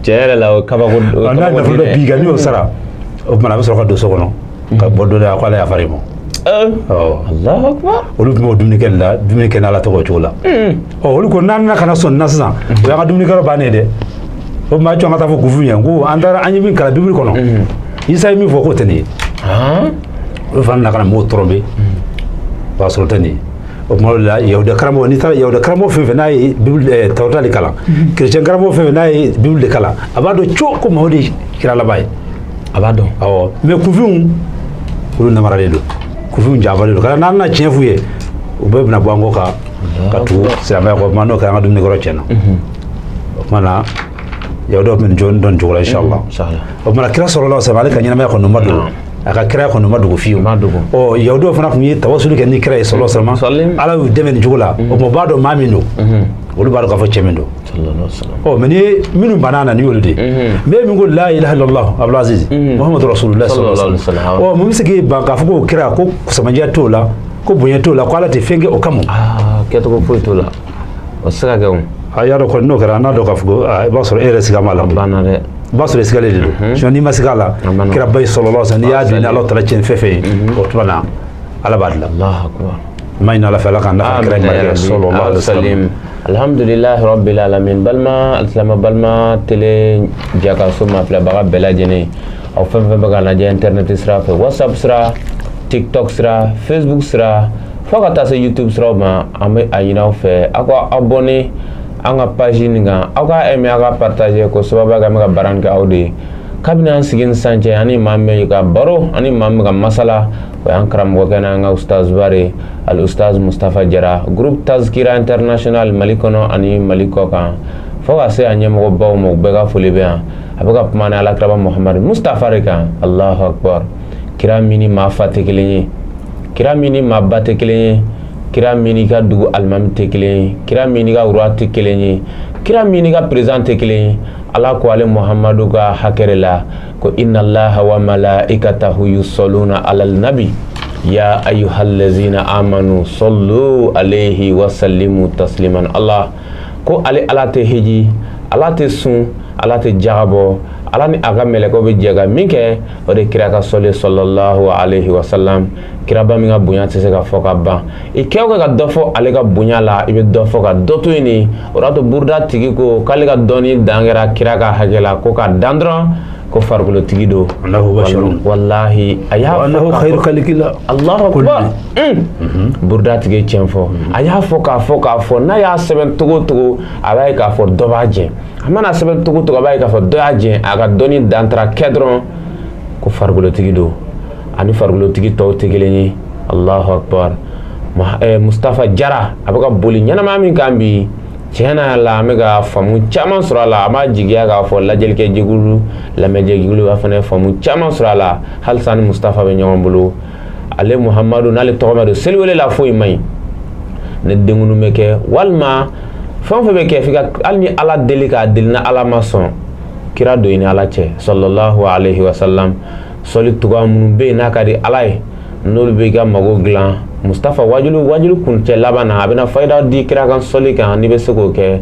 Tiɲɛ yɛrɛ la, o kabako. N'a ye nafolo dɔ b'i kan, n'i y'o sara, o tuma a bɛ sɔrɔ ka don so kɔnɔ ka bɔ don dɔ, a ko Ala yafara i ma. Allahu akbar. Olu tun b'o dumuni kɛ la, dumuni kɛ n'Ala tɔgɔ o cogo la. Ɔ, olu ko n'an nana ka na sɔn nin na sisan, o y'an ka dumunikɛyɔrɔ bannen ye dɛ. O tuma a jɔ an ka taa fɔ kunfin ye ko an taara, an ye min kalan Bibili kɔnɔ, Isa ye min fɔ k'o tɛ nin ye. Olu fana nana ka na mɔgɔw tromper, o y'a sɔrɔ o tɛ nin ye. O tuma la, yahudiya karamɔgɔ, n'i taara yahudiya karamɔgɔ fɛn fɛn n'a ye Bibili Tawurata de kalan, kerecɛn karamɔgɔ fɛn fɛn n'a ye Bibili de kalan, a b'a dɔn co ko Mamadu ye kira laban ye. A b'a dɔn. Awɔ, mais kunfinw, olu namaralen don, kunfinw janfalen don. Ka n'an na tiɲɛ f'u ye, u bɛɛ bɛna bɔ an kɔ ka tugu silamɛya kɔ. Tuma n'o kɛra, an ka dumunikɛyɔrɔ tiɲɛna. O tuma na, yahudiyaw tun bɛ nin dɔn nin cogo la, inshallah. O tuma na, kira sɔrɔla saba, ale ka ɲɛnamaya kɔni ma dogo, a ka kira kɔni ma dogo fiyewu. Ɔ, yahudiyaw fana tun ye tawasuli kɛ ni kira ye sɔlɔ sɔlɔma, Ala y'u dɛmɛ nin cogo la. O tuma u b'a dɔn maa min don, olu b'a dɔn k'a fɔ cɛ min don. Ɔ, mais ni minnu banna na, ni y'olu de ye, mais min ko la ilaha illallah Abdulaziz Muhammadu rasulullah sallallahu alaihi wasallam, ɔ, mun bɛ se k'i ban k'a fɔ k'o kira ko samajiya t'o la, ko bonya t'o la, ko Ala tɛ fɛn kɛ o kama? Kɛcogo foyi t'o la, o tɛ se ka kɛ o. A y'a dɔn kɔni, n'o kɛra, an n'a dɔn k'a fɔ ko i b'a sɔrɔ e yɛrɛ siga b'a la. A banna dɛ. I b'a sɔrɔ i sigalen de don. Sinon n'i ma siga a la, kira ba ye sallallahu alaihi wasallam, n'i y'a dun ni Ala taala cɛ ni fɛn fɛn ye, o tuma na Ala b'a dilan. Allahu akbar. N ma ɲini Ala fɛ, Ala k'an nafa kira in barika sallallahu alaihi wasallam. Alhamdulilahi rabbil alamin. Balima alisilamɛ, balima télé jakaso mafilɛbaga bɛɛ lajɛlen, aw fɛn fɛn bɛ ka lajɛ internet sira fɛ, WhatsApp sira, TikTok sira, Facebook sira, fo ka taa se YouTube siraw ma, an bɛ a ɲini aw fɛ aw ka abonné an ka page nin kan, aw ka aimer, aw ka partager, ko sababu kɛ an bɛ ka baara nin kɛ aw de ye. Kabini an sigi ni sisan cɛ, ani maa min bɛ ka baro, ani maa min bɛ ka masala, o y'an karamɔgɔkɛ n'an ka ustaz ba de, al ustaz Mustafa Jara, groupe Tazkira International Mali kɔnɔ ani Mali kɔ kan, fo ka se a ɲɛmɔgɔbaw ma, u bɛɛ ka foli bɛ yan. A bɛ ka kuma ni alakiraba Muhamadu Mustafa de kan. Allahu akbar. Kira min ni maa fa tɛ kelen ye, kira min ni maa ba tɛ kelen ye, kira min n'i ka dugu alimami tɛ kelen ye, kira min n'i ka roi tɛ kelen ye, kira min n'i ka président tɛ kelen ye. Ala ko ale Muhamadu ka hakɛ de la ko inna allaha wa malaikatahu yusalluna alal nabi ya ayyuhallazina amanu sallu alayhi wa sallimu tasliman. Allah ko ale Ala tɛ hiji, Ala tɛ sun, Ala tɛ jagabɔ, Ala ni a ka mɛlɛkɛw bɛ jɛ ka min kɛ, o de kira ka sɔli sallallahu alayhi wa sallam. Kiraba min ka bonya tɛ se ka fɔ ka ban, i kɛ o kɛ ka dɔ fɔ ale ka bonya la, i bɛ dɔ fɔ ka dɔ to yen. Nin o y'a to buruda tigi ko k'ale ka dɔnni dan kɛra kira ka hakɛ la, ko ka dan dɔrɔn ko farikolotigi don. Walahi, a y'a fɔ. Allahu akbar. Buruda tigi ye tiɲɛ fɔ. A y'a fɔ k'a fɔ k'a fɔ, n'a y'a sɛbɛn togo o togo, a b'a ye k'a fɔ dɔ b'a jɛ. A mana sɛbɛn togo o togo, a b'a ye k'a fɔ dɔ y'a jɛ. A ka dɔnni dan taara kɛ dɔrɔn ko farikolotigi don, ani farikolotigi tɔw tɛ kelen ye. Allahu akbar. Mustafa Jara, a bɛ ka boli ɲɛnamaya min kan bi, tiɲɛ na la, an bɛ ka faamu caman sɔrɔ a la. An b'a jigiya k'a fɔ lajɛlikɛ jɛkulu, lamɛnjɛkulu b'a fana faamu caman sɔrɔ a la. Halisa ni Mustafa bɛ ɲɔgɔn bolo. Ale Muhamadu n'ale tɔgɔ ma don seliwele la, foyi man ɲi ni denkunu bɛ kɛ walima fɛn o fɛn bɛ kɛ, f'i ka hali ni Ala deli k'a deli, ni Ala ma sɔn, kira don i ni Ala cɛ sallallahu alayhi wa sallam. Sɔli tuga minnu bɛ yen n'a ka di Ala ye, n'olu bɛ i ka mago dilan. Mustafa, wajulu wajulu kuncɛ laban na, a bɛna fayida di kira kan sɔli kan, n'i bɛ se k'o kɛ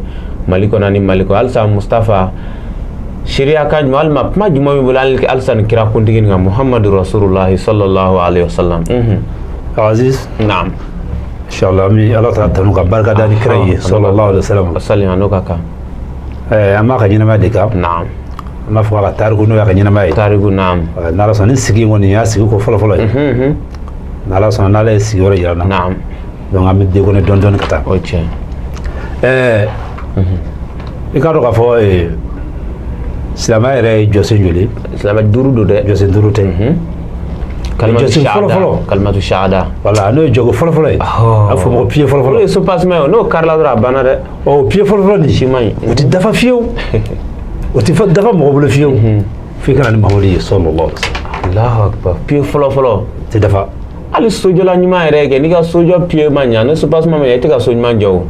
Mali kɔnɔ ni Mali kɔ. Halisa Mustafa, seereya kan jumɛn walima kuma jumɛn b'i bolo halisa ni kira kuntigi nin kan, Muhamadu rasulullahi sallallahu alayhi wa sallam? Aziz. Naam. Inshallah, an bɛ Ala taala tanu ka barika da ni kira ye sallallahu alaihi wasallam. Sali n'o ka kan. An b'a ka ɲɛnamaya de kan. Naam. An b'a fɔ a ka tariku, n'o y'a ka ɲɛnamaya ye. Tariku, naam. N'Ala sɔnna, ni sigi in kɔni y'a sigi ko fɔlɔ fɔlɔ ye. N'Ala sɔnna, n'Ala ye sigiyɔrɔ yira n na. Naam. Donc an bɛ déconner dɔɔni dɔɔni ka taa. O ye tiɲɛ. I k'a dɔn k'a fɔ Silamɛya yɛrɛ ye jɔsen joli? Silamɛ duuru don dɛ. Jɔsen duuru tɛ? Kalimatu Jɔsen shahada. fɔlɔ-fɔlɔ. Kalimatu shahada. Voilà, n'o ye jɔko fɔlɔ-fɔlɔ ye. Ɔhɔ. A bɛ fɔ o ma ko pied O fɔlɔ-fɔlɔ. ye soubassement ye o, n'o karila dɔrɔn a banna dɛ. Ɔ, pied fɔlɔ-fɔlɔ nin, Si man ɲi. o tɛ dafa fiyewu, o tɛ dafa mɔgɔ bolo fiyewu f'i ka na ni Mahamadu ye sallallahu alaihi wasallam. Allahu akbar, pied fɔlɔ fɔlɔ. Tɛ dafa. Hali sojɔla ɲuman yɛrɛ kɛ, n'i ka sojɔ pied ma ɲa, ni soubassement ma ɲa, i tɛ ka so ɲuman jɔ o.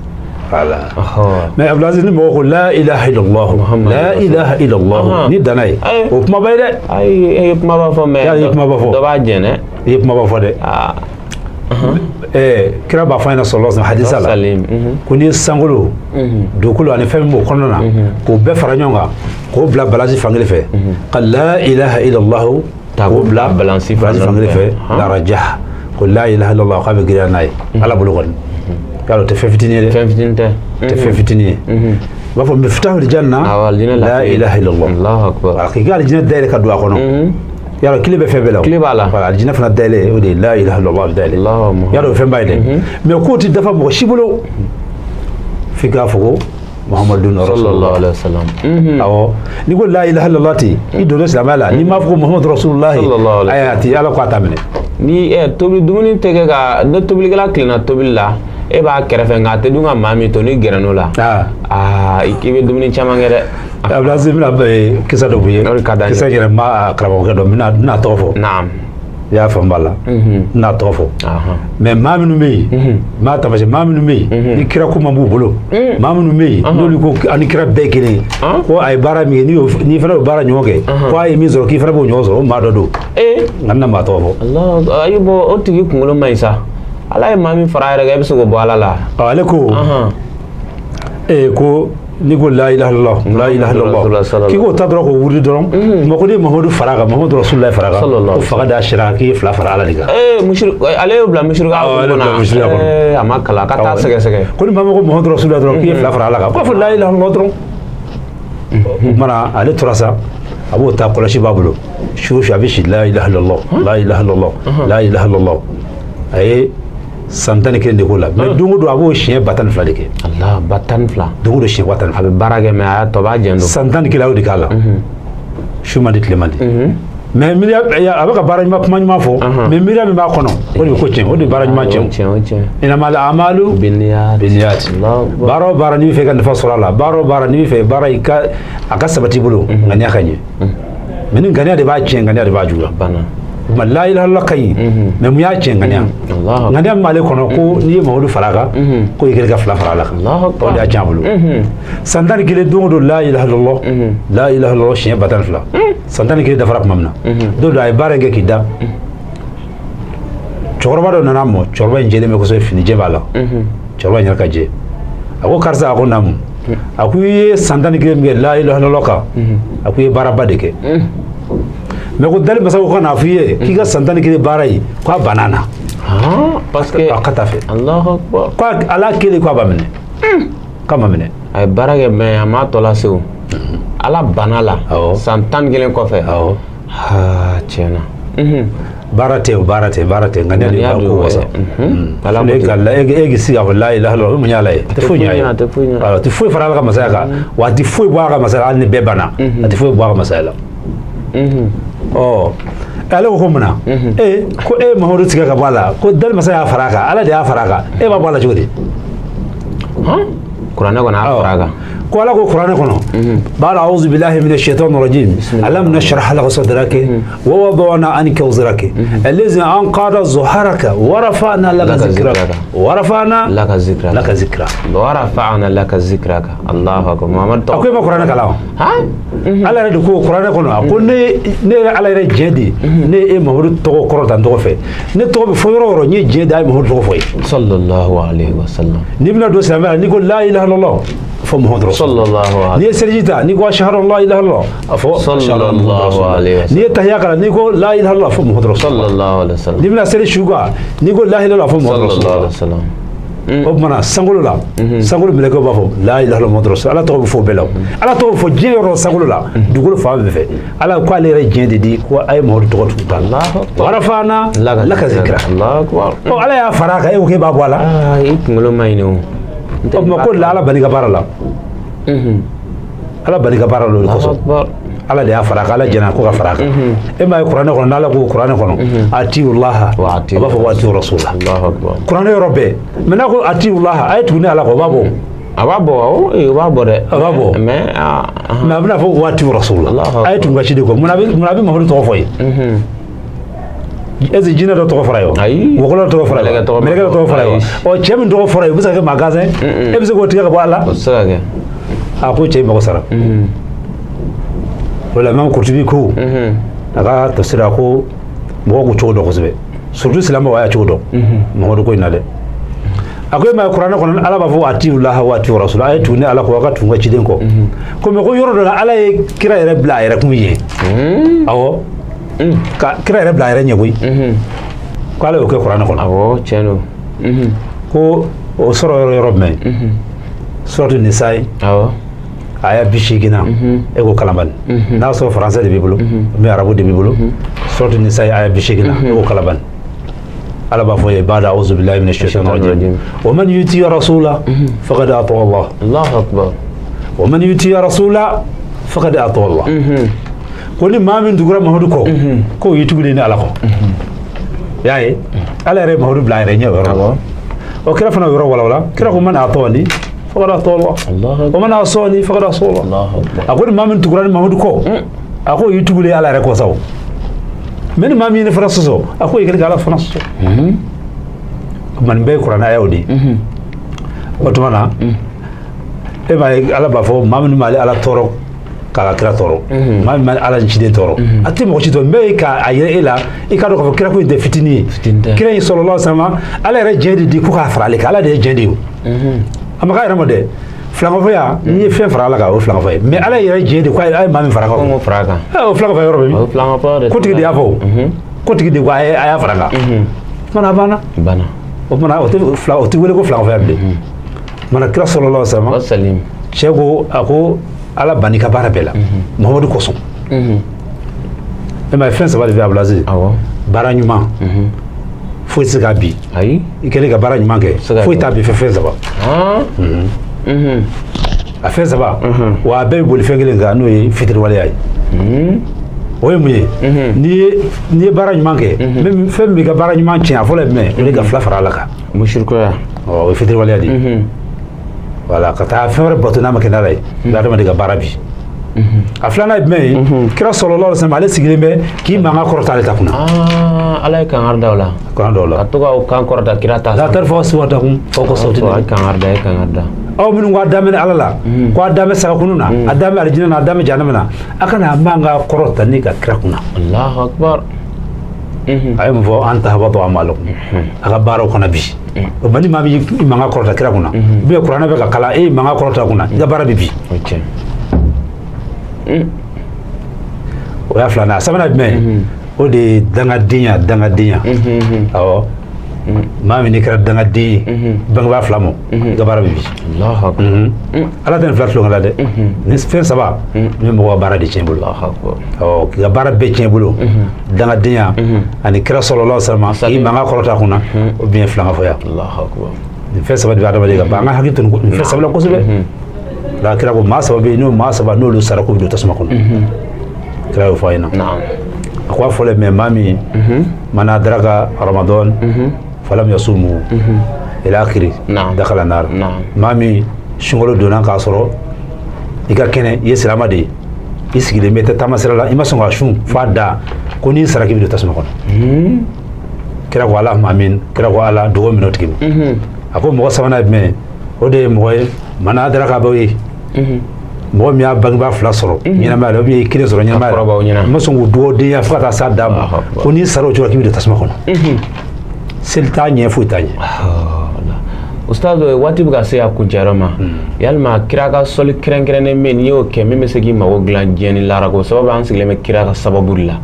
Voilà. Ɔhɔ. Mais Abdulaziz, ni mɔgɔ ko la ilaha illallah, Muhammadu la Rasul. ilaha illallah, Ahan. ni danna ye, Ayi. o kumaba ye dɛ. Ayi, e ye kumaba fɔ mais. Y'a ye kumaba fɔ. Dɔ b'a jɛn dɛ. I ye kumaba fɔ dɛ. Aa. Kira b'a fɔ an ɲɛna sallallahu alaihi wasallam hadisa la Salim. ko n'i ye sankolo, dugukolo ani fɛn min b'o kɔnɔna na, k'o bɛɛ fara ɲɔgɔn kan, k'o bila balance fankelen fɛ, ka la ilaha illallah Ta k'o bila balance balance fankelen fɛ, Han. la rajah, ko la ilaha illallah k'a bɛ girinya n'a ye Ala bolo kɔni. Y'a dɔn o tɛ fɛn fitinin ye dɛ. Fɛn fitinin tɛ. O tɛ fɛn fitinin ye. U b'a fɔ miftahul janna Awɔ, alijinɛ la lafiya. ilaha illallah. Allahu akbar. Voilà, k'i ka alijinɛ dayɛlɛ ka don a kɔnɔ. Y'a dɔn clé bɛ fɛn bɛɛ la o. Clé b'a la. Voilà, alijinɛ fana dayɛlɛ, o de ye la ilaha illallah bɛ dayɛlɛ. Allahu Muhammad. Y'a dɔn o ye fɛnba ye dɛ. Mais k'o tɛ dafa mɔgɔ si bolo f'i k'a fɔ ko Muhammadun Sallallahu rasulullah. alaihi wasallam. Awɔ, n'i ko la ilaha illallah ten, i donna silamɛya la, n'i m'a fɔ ko Muhammadu rasulullah, Sallallahu alaihi ayi, a ti Ala ko a t'a minɛ. Ni ɛ tobili dumuni tɛ kɛ ka ne tobilikɛla tilenna tobili la, e b'a kɛrɛfɛ, nka a tɛ dun ka maa min to n'i gɛrɛn'o la. Aa. Aa, i bɛ dumuni caman kɛ dɛ. Abdulaziz, n bɛna kisa dɔ f'i ye. O de ka d'an ye. Kisa yɛrɛ, n b'a karamɔgɔkɛ dɔn, n bɛna tɔgɔ fɔ. Naam. I y'a faamu b'a la, n bɛna tɔgɔ fɔ. Mais maa minnu bɛ yen, maa tamasiyɛn maa minnu bɛ yen, ni kira ko man b'u bolo, maa minnu bɛ yen n'olu ko ani kira bɛɛ kelen ye, ko a ye baara min kɛ, n'i fana y'o baara ɲɔgɔn kɛ, ko a ye min sɔrɔ, k'i fana b'o ɲɔgɔn sɔrɔ, o maa dɔ don. Nka n bɛna maa tɔgɔ fɔ. Allah, ayi, bɔn, o tigi kunkolo man ɲi sa. Ala ye maa min fara a yɛrɛ kan, e bɛ se k'o bɔ Ala la? Ɔ, ale ko ko n'i ko la ilaha illallah, la ilaha illallah, k'i k'o ta dɔrɔn k'o wuli dɔrɔn, ma ko n'i ye Muhamadu fara a kan, Muhamadu rasulullah fara a kan, ko faga da sira k'i ye fila fara Ala de kan. Ee, musiri, ale y'o bila musirika Awɔ, ale y'o bila musirika kɔnɔ. Ee, a ma kalan, a ka taa sɛgɛsɛgɛ. Ko ni maa min ko Muhamadu rasulullah dɔrɔn, k'i ye fila fara Ala kan, k'a fɔ la ilaha illallah dɔrɔn. O kumana ale tora sa, a b'o ta, kɔlɔsi b'a bolo, su o su a bɛ si la ilaha illallah, la ilaha illallah, la ilaha illallah. A ye san 11 de k'o la, mais don o don a b'o siɲɛ 120 de kɛ. Allah, 120. Don o don siɲɛ 120. A bɛ baara kɛ, mais a y'a tɔ b'a jɛn don. San 11 a y'o de k'a la, su man di, tile man di. Mais miiriya, a bɛ ka baara ɲuman, kuma ɲuman fɔ, mais miiriya min b'a kɔnɔ, o de bɛ ko tiɲɛ, o de bɛ baara ɲuman tiɲɛ. O tiɲɛ, o tiɲɛ. Innamal a'malu binniyat. Binniyat. Allahu akbar. Baara o baara n'i bɛ fɛ ka nafa sɔrɔ a la, baara o baara n'i bɛ fɛ baara i ka a ka sabati i bolo, ŋaniya ka ɲɛ. Mais ni ŋaniya de b'a tiɲɛ, ŋaniya de b'a juguya. Banna. O tuma la ilaha illallah ka ɲi, mais mun y'a tiɲɛ? Ŋaniya. Allahu akbar. Ŋaniya min b'ale kɔnɔ, ko n'i ye Mamadu fara a kan, ko i kɛlen ka fila fara Ala kan. Allahu akbar. O de y'a tiɲɛ a bolo. San 11, don o don la ilaha illallah, la ilaha illallah siɲɛ 120. San 11 dafara tuma min na, don dɔ a ye baara in kɛ k'i da, cɛkɔrɔba dɔ nana a ma. Cɛkɔrɔba in jɛlen bɛ kosɛbɛ, fini jɛ b'a la. Cɛkɔrɔba in yɛrɛ ka jɛ. A ko karisa, a ko naamu. A ko i ye san 11 min kɛ la ilaha illallah kan, a ko i ye baaraba de kɛ, mais ko dali masa ko ka n'a fɔ i ye k'i ka san 11 baara ye, k'a banna na. Ah, parce que A ka t'a fɛ. Allahu akbar. Ko Ala kelen ko a b'a minɛ, k'a ma minɛ. A ye baara kɛ, mais a m'a tɔ lase o. Ala banna la. Awɔ. San 11 kɔfɛ. Awɔ. Ha, tiɲɛ na. Baara tɛ o, baara tɛ, baara tɛ, ŋaniya de Ŋaniya b'a don, ko wasa. Ala Ne ko ten. ka la e k'i sigi k'a fɔ la ilaha illallah, o mun y'a la ye? A tɛ foyi ɲɛ a ye. A tɛ foyi ɲɛ. Voilà, a tɛ foyi fara Ala ka masaya kan, wa a tɛ foyi bɔ a ka masaya la. Hali ni bɛɛ banna, a tɛ foyi bɔ a ka masaya la. Ɔ, ale ko mun na? Ee, ko e ye Mamadu tigɛ ka bɔ a la, ko dali masa y'a fara a kan, Ala de y'a fara a kan, e b'a bɔ a la cogo di? Han, kuranɛ kɔnɔ a fara a kan. Ko Ala ko kuranɛ kɔnɔ ba'da a'udhu billahi minash shaitani rajim alam nashrah laka sadraka wa wada'na anka wizraka allazi anqadha zuhraka wa rafa'na laka Laka zikraka zikraka. Wa rafa'na laka zikraka. Laka zikraka. Wa rafa'na laka zikraka. Allahu akbar, Muhammad A ko e ma kuranɛ kalan wa? Han. Ala yɛrɛ de ko kuranɛ kɔnɔ, a ko ne yɛrɛ Ala yɛrɛ diɲɛ di ne ye Mamadu tɔgɔ kɔrɔ ta n tɔgɔ fɛ, ne tɔgɔ bɛ fɔ yɔrɔ o yɔrɔ, n ye diɲɛ di a ye Mamadu tɔgɔ fɔ ye. Sallallahu alaihi wasallam. N'i bɛna don silamɛya la, n'i ko la ilaha illallah, fɔ Muhammadu rasulullah. Sallallahu N'i alaihi ye seliji ta, n'i ko ashhadu an la ilaha illallah, a fɔ ashhadu anna Muhammadan Sallallahu rasulullah. alaihi wasallam. N'i ye tahiya kalan, n'i ko la ilaha illallah, fɔ Muhammadu rasulullah. Sallallahu alaihi wasallam. N'i bɛna seli su kan, n'i ko la ilaha illallah, fɔ Muhammadu Sallallahu rasulullah. alaihi wasallam. O tuma na sankolo la, sankolo mɛlɛkɛw b'a fɔ la ilaha illallah Muhammadu rasulullah. Ala tɔgɔ bɛ fɔ o bɛɛ la o. Ala tɔgɔ bɛ fɔ diɲɛ yɔrɔ, sankolo la, dugukolo fan bɛɛ fɛ. Ala ko ale yɛrɛ diɲɛ de di ko a ye Muhamadu tɔgɔ tugu ta. Allahu akbar. Wa rafa'na laka zikra. Allahu akbar. Ɔ, Ala y'a fara a kan, e ko k'e b'a bɔ a la. Ah, i kunkolo ma ɲi o. O tuma ko la Ala banni ka baara la, Ala banni ka baara la o de Allahu kosɔn. akbar. Ala de y'a fara a kan, Ala jɛnna ko ka fara a kan. E m'a ye kuranɛ kɔnɔ, n'Ala ko kuranɛ kɔnɔ atiulaha, a b'a fɔ ko atiu rasula. Kuranɛ yɔrɔ bɛɛ. Mais n'a ko atiulaha, a ye tugu ne Ala kɔ, o b'a bɔ. A b'a bɔ, awɔ, o b'a bɔ dɛ. A b'a bɔ. Mais a bɛna fɔ waati rasula, a ye tugu ka ciden kɔ. Munna a bɛ Mamadu tɔgɔ fɔ ye? Est-ce que jinɛ dɔ tɔgɔ fɔra ye wa? Ayi. Wɔkulɔ tɔgɔ fɔra ye wa? Mɛlɛkɛ dɔ tɔgɔ fɔra ye wa? Ɔ, cɛ min tɔgɔ fɔra ye, o bɛ se ka kɛ maa gansan ye? E bɛ se k'o tigɛ ka bɔ a la? O tɛ se ka kɛ. A ko cɛ mago sara. O la Imam Kurtubi ko a ka tafsir, a ko mɔgɔw k'u cogo dɔn kosɛbɛ, surtout silamɛw, a y'a cogo dɔn Mamadu ko in na dɛ. A ko e ma ye kuranɛ kɔnɔ, Ala b'a fɔ atiulaha wa atiu rasula, a ye tugu ne Ala kɔ, a ka tugu n ka ciden kɔ. Ko mais ko yɔrɔ dɔ la, Ala ye kira yɛrɛ bila a yɛrɛ kun ye. Awɔ, ka kira yɛrɛ bila a yɛrɛ ɲɛ koyi. Ko Ala y'o kɛ kuranɛ kɔnɔ. Awɔ, tiɲɛ don. Ko o sɔrɔ yɔrɔ jumɛn? Suratu Nisayi. Aya 80na, e ko kalan bani. N'a sɔrɔ français de b'i bolo ou bien arabu de b'i bolo, suratu Nisayi aya 80na, e ko kalan bani. Ala b'a fɔ ye bada auzu billahi minash shaitani rajim, wa man yuti rasula faqad ata Allah. Allahu akbar. Wa man yuti rasula faqad ata Allah. Ko ni maa min tugura Mamadu kɔ, k'o y'i tugulen ni Ala kɔ. Y'a ye, Ala yɛrɛ ye Mamadu bila a yɛrɛ ɲɛ o yɔrɔ la. O kira fana o yɔrɔ walawala. Kira ko man atani faqad ata Allah wa man asani faqad asa Allah. A ko ni maa min tugura ni Mamadu kɔ, a ko y'i tugulen Ala yɛrɛ kɔ sa o. Mais ni maa min ye ne fana sɔsɔ, a ko i kɛlen ka Ala fana sɔsɔ. O tuma nin bɛɛ ye kuranɛ ayaw de ye. O tuma na e b'a ye, Ala b'a fɔ maa minnu b'ale Ala tɔɔrɔ k'a ka kira tɔɔrɔ, maa min b'ale Ala ni ciden tɔɔrɔ, a tɛ mɔgɔ si tɔɔrɔ. N bɛɛ ye k'a yira e la, i k'a dɔn k'a fɔ kira ko in tɛ fitinin ye. Kira in sallallahu alaihi wasallam, Ala yɛrɛ jɛn de di ko k'a fara ale kan. Ala de ye jɛn di o. A ma k'a yɛrɛ ma dɛ. Filankafoya, n'i ye fɛn fara Ala kan, o ye filankafoya ye. Mais Ala yɛrɛ jɛn de ko a ye maa min fara kan. Ko fara kan. O filankafoya yɔrɔ bɛ min? Kotigi de y'a fɔ o. Kotigi de ko a y'a fara kan. O tuma a banna. Banna. O tuma o tɛ fila, o tɛ wele ko filankafoya bilen. Mana kira sallallahu alaihi wasallam, cɛ ko a ko Ala banni ka baara bɛɛ la Muhamadu kosɔn. E ma ye, fɛn saba de bɛ Abulazi. Baara ɲuman foyi tɛ se k'a bin. Ayi. I kɛlen ka baara ɲuman kɛ, foyi t'a bin fɛ fɛn saba. A fɛn saba, wa a bɛɛ bɛ boli fɛn kelen kan, n'o ye fitiriwaleya ye. O ye mun ye? N'i ye baara ɲuman kɛ, fɛn min b'i ka baara ɲuman tiɲɛ, a fɔlɔ ye jumɛn? O de ka fila fara Ala kan. Musirikuya. O ye fitiriwaleya de ye. Wala ka taa fɛn wɛrɛ bato n'a ma kɛ n'Ala ye, i bɛ adamaden ka baara bi. A filanan ye jumɛn ye? Kira sallallahu alaihi wasallam, ale sigilen bɛ k'i mankan kɔrɔta ale ta kunna. Ala ye kankari da o la. Kankari da o la. Ka to k'aw kan kɔrɔta kira ta. La tarfa'u aswatakum fawqa sawti. A ye kankari da, a ye kankari da. Aw minnu ko a dan bɛ Ala la, ko a dan bɛ sagakunu na, a dan bɛ alijinɛ na, a dan bɛ jahanama na, a kana mankan kɔrɔta ne ka kira kunna. Allahu akbar. A ye mun fɔ? An tahbata a'malukum, a ka baaraw kana bi. O ma ni maa min y'i mankan kɔrɔta kira kunna, ou bien kuranɛ bɛ ka kalan, e y'i mankan kɔrɔta kunna, i ka baara bɛ bi. O y'a filanan. A sabanan jumɛn? O de ye dangadenya. Dangadenya, awɔ. Maa min n'i kɛra dangaden ye bangebaa fila ma, i ka baara bɛ bi. Ala tɛ nin fila tulonkɛ la dɛ. Ni fɛn saba ni bɛ mɔgɔ ka baara de tiɲɛ bolo, awɔ, k'i ka baara bɛɛ tiɲɛ bolo, dangadenya ani kira sallallahu alaihi wasallam k'i mankan kɔrɔta kunna, ou bien filankafoya. Nin fɛn saba de bɛ adamaden ka ban. An ka hakili to nin fɛn saba la kosɛbɛ. La kira ko maa saba bɛ yen, n'o maa saba n'olu sara, k'u bɛ don tasuma kɔnɔ. Kira y'o fɔ a ɲɛna. A ko a fɔlɔ mɛ maa min man adraka Ramadan falam yasumu ila akhiri dakhala nar. Maa min sunkalo donna k'a sɔrɔ i ka kɛnɛ, i ye silama de ye, i sigilen bɛ tɛ taama sira la, i ma sɔn ka sun f'a da, ko n'i sara k'i bɛ don tasuma kɔnɔ. Kira ko Allahumma amin. Kira ko Ala dugawu minɛ o tigi ma. A ko mɔgɔ sabanan ye jumɛn ye? O de ye mɔgɔ ye man adraka abaw ye, mɔgɔ min y'a bangebaa fila sɔrɔ ɲɛnamaya la, ou bien i kelen sɔrɔ ɲɛnamaya la, i ma sɔn k'u dugawudenya fo ka taa s'a dan ma, ko n'i sara o cogo la k'i bɛ don tasuma kɔnɔ. Seli t'a ɲɛ, foyi t'a ɲɛ. Ustaz, waati bɛ ka se a kuncɛyɔrɔ ma. Yalima kira ka sɔli kɛrɛnkɛrɛnnen bɛ yen, n'i y'o kɛ min bɛ se k'i mago dilan diɲɛ ni lahara, ko sababu an sigilen bɛ kira ka sababu de la?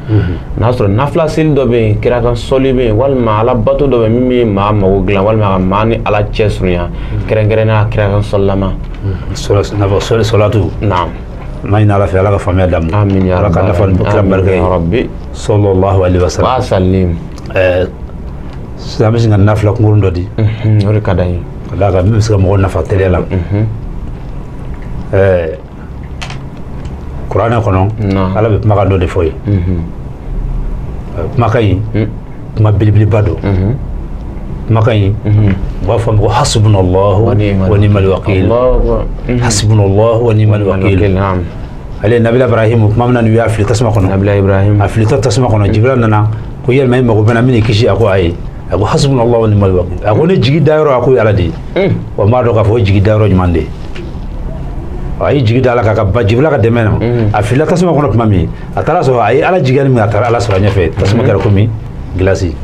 N'a sɔrɔ nafila seli dɔ bɛ yen, kira ka sɔli bɛ yen, walima ala bato dɔ bɛ yen min bɛ maa mago dilan, walima ka maa ni Ala cɛ surunya, kɛrɛnkɛrɛnnenya kira ka sɔlilama. Sɔlatu. Naam. N b'a ɲini Ala fɛ, Ala ka faamuya d'an ma. Amin ya Ala ka nafa ni kira barika ye. Rabbi. Sallallahu alaihi wasallam. Wa sallim. Sisan an bɛ sin ka nafila kunkurun dɔ di. O de ka d'an ye. Ka d'a kan min bɛ se ka mɔgɔw nafa teliya la. Kuranɛ kɔnɔ, Ala bɛ kumakan dɔ de fɔ ye. Kumakan in, kuma belebeleba don. Kumakan in, u b'a fɔ a ma ko hasbunallahu wa ni'mal wakil. Hasbunallahu wa ni'mal wakil. Ale Nabila Ibrahim, kuma min na n'u y'a fili tasuma kɔnɔ, Nabila Ibrahim a filitɔ tasuma kɔnɔ, Jibila nana ko yalima i mago bɛ n na, n bɛn'i kisi. A ko ayi. A ko hasbunallahu wa ni'mal wakil. A ko ne jigi dayɔrɔ, a ko ye Ala de ye. Wa n b'a dɔn k'a fɔ o jigi dayɔrɔ ɲuman de ye. A y'i jigi da Ala kan ka ba Jibila ka dɛmɛ na. A filila tasuma kɔnɔ tuma min, a taara sɔrɔ a ye Ala jigiya min, a taara Ala sɔrɔ a ɲɛfɛ. Tasuma kɛra komi gilasi.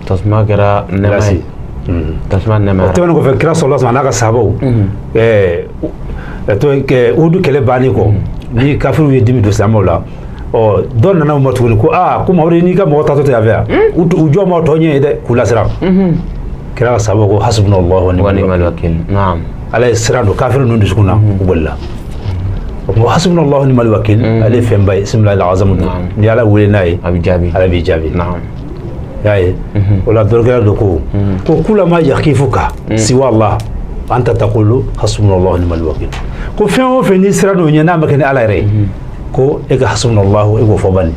Tasuma kɛra nɛɛma ye, tasuma nɛɛma. O tɛmɛnen kɔfɛ, kira sɔrɔla sɔrɔ a n'a ka sahabaw Uhudu kɛlɛ bannen kɔ, ni kafiriw ye dimi don silamɛw la, ɔ dɔ nana u ma tuguni ko aa, ko Mamadu n'i ka mɔgɔ taatɔ tɛ yan fɛ yan, u jɔ ma tɔ ɲɛ ye dɛ, k'u lasiran. Kira ka sahabaw ko hasbunallahu wa ni'mal wakil. Ala ye siran don kafiri ninnu dusukun na, u bolila. O kuma hasbunallahu wa ni'mal wakil, ale ye fɛnba ye, ismilahi azamu don. Ni Ala wele n'a ye, a bɛ jaabi. Ala b'i jaabi. I y'a ye, o la dɔnnikɛla dɔ ko kulama yakifuka siwa Allah anta taqulu hasbunallahu wa ni'mal wakil. Ko fɛn o fɛn n'i sira n'o ɲɛ, n'a ma kɛ ni Ala yɛrɛ ye, ko e ka hasbunallahu, e k'o fɔ bani,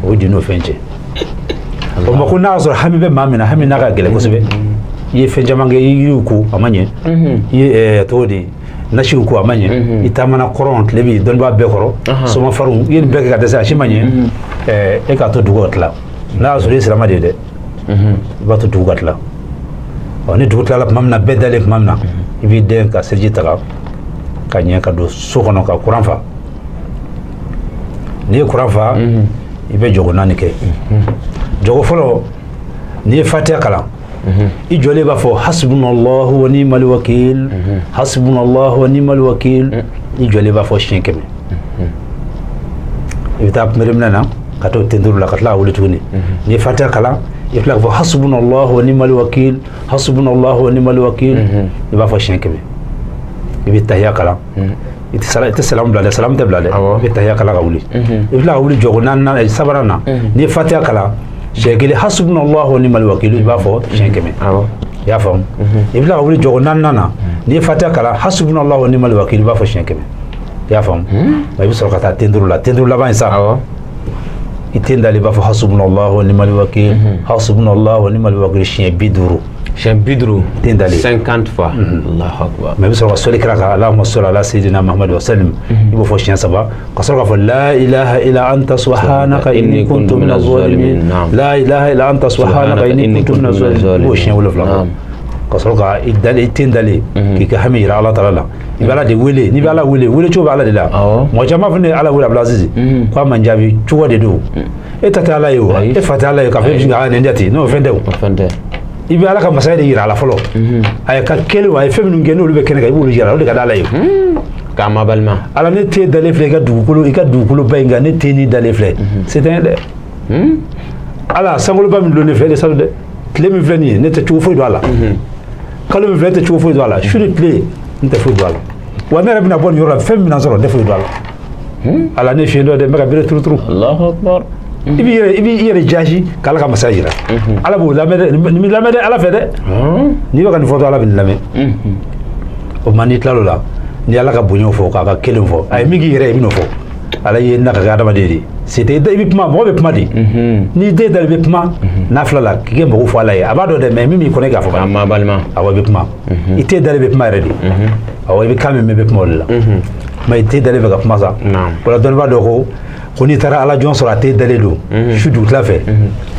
o di n'o fɛn cɛ. O ma ko n'a y'a sɔrɔ hami bɛ maa min na, hami n'a ka gɛlɛn kosɛbɛ, i ye fɛn caman kɛ, i ye yiriw ko a ma ɲɛ, i ye tɔgɔ di nasiw ko a ma ɲɛ, i taamana kɔrɔn tile bi dɔnnibaa bɛɛ kɔrɔ, somafarinw, i ye nin bɛɛ kɛ ka dɛsɛ, a si ma ɲɛ, e k'a to dugu ka tila. N'a y'a sɔrɔ i ye silama de ye dɛ, i b'a to dugu ka tila. Ɔ ni dugu tilala tuma min na, bɛɛ dalen tuma min na, i b'i den ka seliji ta ka ɲɛ ka don so kɔnɔ ka kuran fa. N'i ye kuran fa, i bɛ jɔgo naani kɛ. Jɔgo fɔlɔ, n'i ye fatiya kalan, i jɔlen b'a fɔ hasbunallahu wa ni'mal wakil, hasbunallahu wa ni'mal wakil. I jɔlen b'a fɔ siɲɛ 100. I bɛ taa kunbɛnminɛ na ka t'o tenturu la ka tila ka wuli tuguni. N'i ye fatiya kalan, i bɛ tila k'a fɔ hasbunallahu wa ni'mal wakil, hasbunallahu wa ni'mal wakil. I b'a fɔ siɲɛ 100. I bɛ tahiya kalan, i tɛ salamu bila dɛ, salamu tɛ bila dɛ. I bɛ tahiya kalan ka wuli. I bɛ tila ka wuli jɔgo naaninan, sabanan na, n'i ye fatiya kalan siɲɛ 1, hasbunallahu wa ni'mal wakil, i b'a fɔ siɲɛ 100. I y'a faamu? I bɛ tila ka wuli jɔgo naaninan na, n'i ye fatiya kalan, hasbunallahu wa ni'mal wakil, i b'a fɔ siɲɛ 100. I y'a faamu? I bɛ sɔrɔ ka taa tenturu la, tenturu laban in sa, i ten dalen, i b'a fɔ hasbunallahu wa ni'mal wakil, hasbunallahu wa ni'mal wakil siɲɛ 50. Siɲɛ 50. Ten dalen. 50 fois. Allahu akbar. Mais i bɛ sɔrɔ ka sɔli kira kan, Allahumma salli ala sayyidina Muhammad wa sallim. I b'o fɔ siɲɛ 3 ka sɔrɔ k'a fɔ la ilaha illa anta subhanaka inni kuntu minaz zalimin, la ilaha illa anta subhanaka inni kuntu minaz zalimin. I b'o siɲɛ 7 fɔ ka sɔrɔ ka i dalen, i ten dalen, k'i ka hami yira Ala taala la. I bɛ Ala de wele. N'i bɛ Ala wele, wele cogo bɛ Ala de la. Mɔgɔ caman fana ye Ala wele, Abdulaziz, k'a man jaabi cogo de don. E ta tɛ Ala ye o, e fa tɛ Ala ye k'a fɔ e bɛ sin ka Ala nin jate n'o fɛn tɛ o. I bɛ Ala ka masaya de yira a la fɔlɔ. A ye ka kɛlen, a ye fɛn minnu kɛ, n'olu bɛ kɛnɛ kan, i b'olu yira, o de ka di Ala ye. K'a ma balima. Ala, ne te dalen filɛ i ka dugukolo, i ka dugukoloba in kan, ne te ni dalen filɛ. Se tɛ n ye dɛ. Ala, sankoloba min dulonnen filɛ, e de sanu dɛ. Tile min filɛ nin ye, ne tɛ cogo foyi don a la. Kalo min filɛ, ne tɛ cogo foyi don a la. Su ni tile, n tɛ foyi don a la. Wa ne yɛrɛ bɛna bɔ nin yɔrɔ la, fɛn min bɛna sɔrɔ, n tɛ foyi don a la. Ala, ne fiɲɛ dɔ dɛ, n bɛ ka bere turu turu. Allahu akbar. I b'i yɛrɛ jasi k'Ala ka masaya jira. Ala b'o lamɛn dɛ, nin b'i lamɛn dɛ Ala fɛ dɛ. N'i bɛ ka nin fɔ dɔrɔn, Ala bɛ nin lamɛn. O ma n'i tilal'o la, ni Ala ka bonyaw fɔ, k'a ka kelen fɔ, a ye min k'i yɛrɛ ye, i bɛ n'o fɔ. Ala ye na ka kɛ adamaden de ye. C'était i bɛ kuma, mɔgɔ bɛ kuma de. N'i den dalen, i bɛ kuma n'a fila la k'i kɛ mɔgɔ fɔ Ala ye. A b'a dɔn dɛ, mais min b'i kɔnɔ, i k'a fɔ. A ma balima. Awɔ, i bɛ kuma. I tɛ dalen, i bɛ kuma yɛrɛ de. Awɔ, i bɛ kan min mɛn, i bɛ kuma o de la. Mais i tɛ dalen bɛ ka kuma sa. O la dɔnnibaa dɔ ko n'i taara Ala jɔn sɔrɔ, a tɛ dalen don su dugutila fɛ,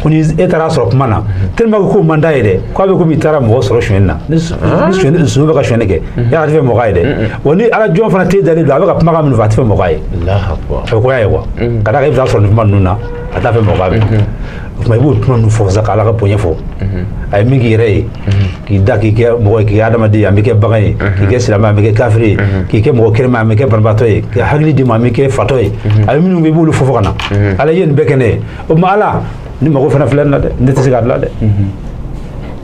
ko ni e taara sɔrɔ kuma na, tellement que ko man d'a ye dɛ, k'a bɛ komi i taara mɔgɔ sɔrɔ sonyɛni na, ni son bɛ ka sonyɛni kɛ, yala a tɛ fɛ mɔgɔ ye dɛ. Wa ni Ala jɔn fana tɛ dalen don, a bɛ ka kumakan minnu fɔ, a tɛ fɛ mɔgɔ ye. A bɛ ko ye quoi, ka d'a kan i bɛ taa sɔrɔ nin kuma ninnu na, a t'a fɛ mɔgɔ ye. O tuma i b'o kuma ninnu fɔ sa, ka Ala ka bonya fɔ. A ye min k'i yɛrɛ ye, k'i da k'i kɛ mɔgɔ ye, k'i kɛ adamaden ye, an bɛ kɛ bagan ye, k'i kɛ silamɛ, an bɛ kɛ kafiri ye, k'i kɛ mɔgɔ kɛnɛma, an bɛ kɛ banabaatɔ ye, k'i hakili d'i ma, an bɛ kɛ fatɔ ye. A ye minnu kɛ, i b'olu fɔ fɔ ka na. Ala ye nin bɛɛ kɛ ne ye. O tuma Ala, ni mago fana filɛ nin na dɛ, ne tɛ se k'a dilan dɛ.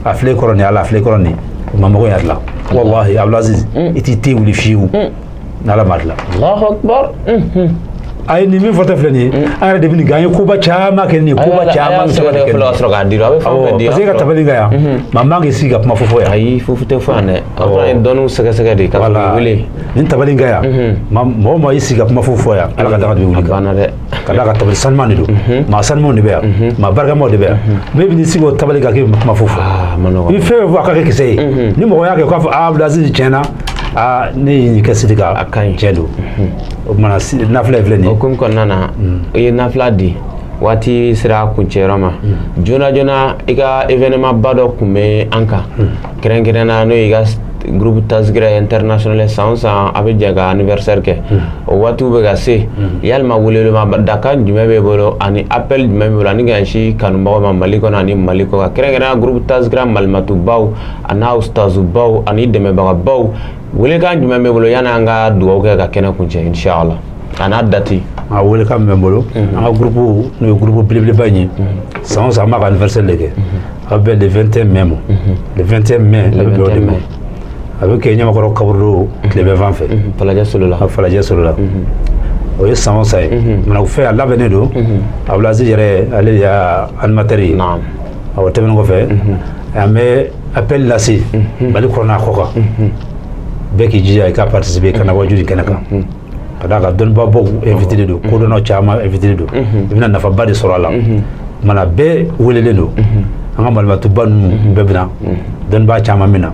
A filɛ kɔrɔ nin, Ala, a filɛ kɔrɔ nin, o tuma mago y'a dilan. Walahi Abdulaziz, i t'i te wuli fiyewu n'Ala m'a dilan. Allahu akbar. Ayi, nin min fɔtɔ filɛ nin ye, an yɛrɛ de bɛ nin kɛ. An ye koba caman kɛ nin ye, koba caman caman kɛ fɔlɔ ka sɔrɔ k'a di, a bɛ fɛn o fɛn di. Parce que e ka tabali ka yan, maa man k'i sigi ka kuma fɔ fɔ yan. Ayi, fofu tɛ fɔ yan dɛ. A fɔra ye dɔnniw sɛgɛsɛgɛ de ka sɔrɔ wele. Nin tabali ka yan, mɔgɔ o maa y'i sigi ka kuma fɔ fɔ yan, Ala ka daga de bɛ wuli. A banna dɛ. Ka d'a kan tabali sanuman de don, maa sanumanw de bɛ yan, maa barikamaw de bɛ yan. Mais i bɛ n'i sigi o tabali kan k'i bɛ kuma fɔ fɔ, i bɛ fɛn fɛn fɔ a ka kɛ kisɛ ye. Ni mɔgɔ y'a kɛ k'a fɔ aa Abdulaziz, tiɲɛ na, aa ne ye nin kɛ Sidiki, a ka ɲi. Tiɲɛ don. O kumana nafila ye filɛ nin ye. O hukumu kɔnɔna na, i ye nafila di, waati sera a kuncɛyɔrɔ ma. Joona joona, i ka événement ba dɔ tun bɛ an kan, kɛrɛnkɛrɛnnenya n'o ye i ka groupe Tazkira international. San o san a bɛ jɛ ka anniversaire kɛ, o waatiw bɛ ka se. Yalima welewelema dakan jumɛn b'e bolo ani appel jumɛn b'e bolo ani ka ɲɛsin kanubagaw ma Mali kɔnɔ ani Mali kɔ kan, kɛrɛnkɛrɛnnenya groupe Tazkira malimatubaw a n'a ustazubaw ani dɛmɛbagabaw? Welekan jumɛn b'e bolo yanni an ka dugawu kɛ ka kɛnɛ kuncɛ, inshallah, a n'a date? A welekan min bɛ n bolo, an ka groupe, n'o ye groupe belebeleba in ye, san o san an b'a ka anniversaire de kɛ. A bɛ bɛn le 21 mai ma, le 21 mai, a bɛ bɛn o de ma. A bɛ kɛ Ɲamakɔrɔ kaburudo tilebin fan fɛ. Falajɛ solo la. Falajɛ solo la. O ye san o san ye. Mana fɛn a labɛnnen don, Abdulaziz yɛrɛ, ale de y'a animateur ye. O tɛmɛnen kɔfɛ, an bɛ appel lase Mali kɔnɔ a kɔ kan, bɛɛ k'i jija i ka participer ka na waju nin kɛnɛ kan. Ka d'a kan dɔnnibabaw invité de don, kodɔnnaw caman invité de don, i bɛna nafaba de sɔrɔ a la. Mana bɛɛ welelen don, an ka malimatuba ninnu bɛɛ bɛna, dɔnnibaa caman bɛ na.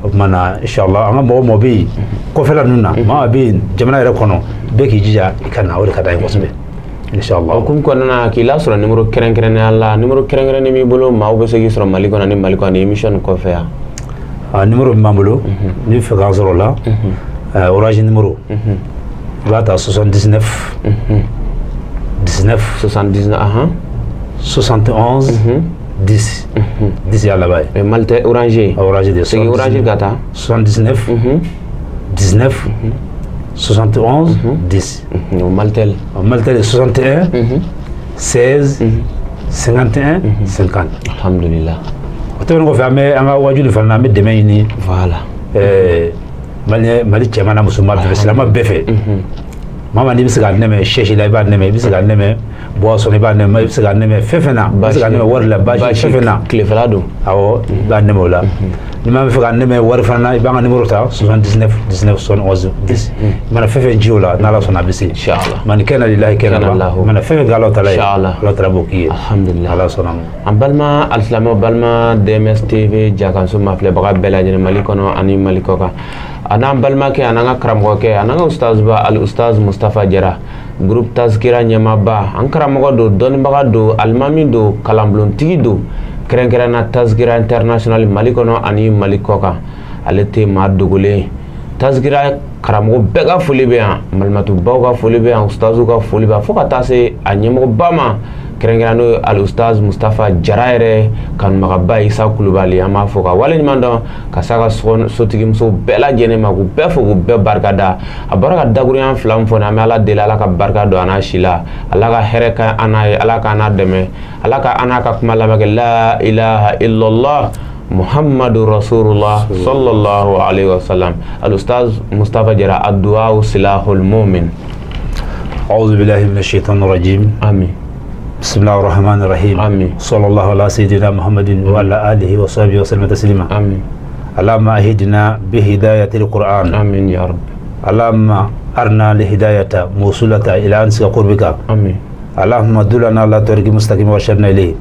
O tuma na, inshallah, an ka mɔgɔ mɔgɔ bɛ yen kɔfɛla ninnu na, maa bɛ yen jamana yɛrɛ kɔnɔ, bɛɛ k'i jija i ka na, o de ka d'an ye kosɛbɛ, inshallah. O hukumu kɔnɔna na, k'i lasɔrɔ numéro kɛrɛnkɛrɛnnenya la, numéro kɛrɛnkɛrɛnnen b'i bolo, maaw bɛ se k'i sɔrɔ Mali kɔnɔ ni Mali kɔnɔ ni émission nin kɔfɛ yan? A numéro min b'an bolo, n'i bɛ fɛ k'an sɔrɔ o la, Orange numéro, i b'a ta 79 19 79, ahan. 71 10 10 y'a laban ye. Malitel Orange. Orange de. Segin Orange ka taa. 79 19 71 10. O Malitel? O Malitel 61 16 51 50. Alhamdulillah. O tɛmɛnen kɔfɛ, an bɛ an ka wajuli fana na, an bɛ dɛmɛ ɲini. Voilà. Mali, Mali cɛman n'a musoman bɛɛ fɛ, silamɛ bɛɛ fɛ. Maa maa n'i bɛ se k'a nɛmɛ sɛsi la, i b'a nɛmɛ. I bɛ se k'a nɛmɛ boisson, i b'a nɛmɛ. I bɛ se k'a nɛmɛ fɛn fɛn na, i bɛ se k'a nɛmɛ wari la, baasi fɛn fɛn na. Tilefɛla don. Awɔ, i b'a nɛmɛ o la. Ni maa bɛ fɛ ka nɛmɛ wari fana na, i b'an ka numéro ta 79 19 71 10. I mana fɛn fɛn ci o la, n'Ala sɔnna a bɛ se. Inshallah. Man kɛnɛ lillahi kɛnɛ ba. I mana fɛn fɛn kɛ Ala ta la ye, Inshallah. Ala ta b'o k'i ye. Alhamdulillah. Ala sɔnna ma. An balima alisilamɛw, balima DMS TV jakanso mafilɛbaga bɛɛ lajɛlen Mali kɔnɔ ani Mali kɔ kan, a n'an balimakɛ, a n'an ka karamɔgɔkɛ, a n'an ka ustazba, al ustaz Mustafa Jara, groupe Tazkira ɲɛmaaba, an karamɔgɔ don, dɔnnibaga don, alimami don, kalanbulontigi don, kɛrɛnkɛrɛnna Tazkira international Mali kɔnɔ ani Mali kɔ kan, ale tɛ maa dogolen ye. Tazkira karamɔgɔ bɛɛ ka foli bɛ yan, malimatubaw ka foli bɛ yan, ustaziw ka foli bɛ yan, fo ka taa se a ɲɛmɔgɔba ma, kɛrɛnkɛrɛn n'o ye al ustaz Mustafa Jara yɛrɛ kanubagaba Isa Kulubali. An b'a fɔ ka waleɲuman dɔn ka s'a ka sotigimuso bɛɛ lajɛlen ma, k'u bɛɛ fo, k'u bɛɛ barika da. A bɔra ka dakurunya fila min fɔ nin, an bɛ Ala deli, Ala ka barika don a n'a si la, Ala ka hɛrɛ kɛ an n'a ye, Ala k'an n'a dɛmɛ, Ala ka an n'a ka kuma lamɛn kɛ. La ilaha illallah Muhammadu Rasulullah sallallahu alaihi wasallam. Al ustaz Mustafa Jara, addu'a silahul mu'min. أعوذ بالله من الشيطان الرجيم. Amin. بسم الله الرحمن الرحيم. آمين. صلى الله على سيدنا محمد وعلى آله وصحبه وسلم تسليما. Amin. اللهم اهدنا بهداية القرآن. Amin ya rabbi. اللهم أرنا الهداية موصولة إلى أنس قربك. Amin. اللهم دلنا على طريق مستقيم وارشدنا إليه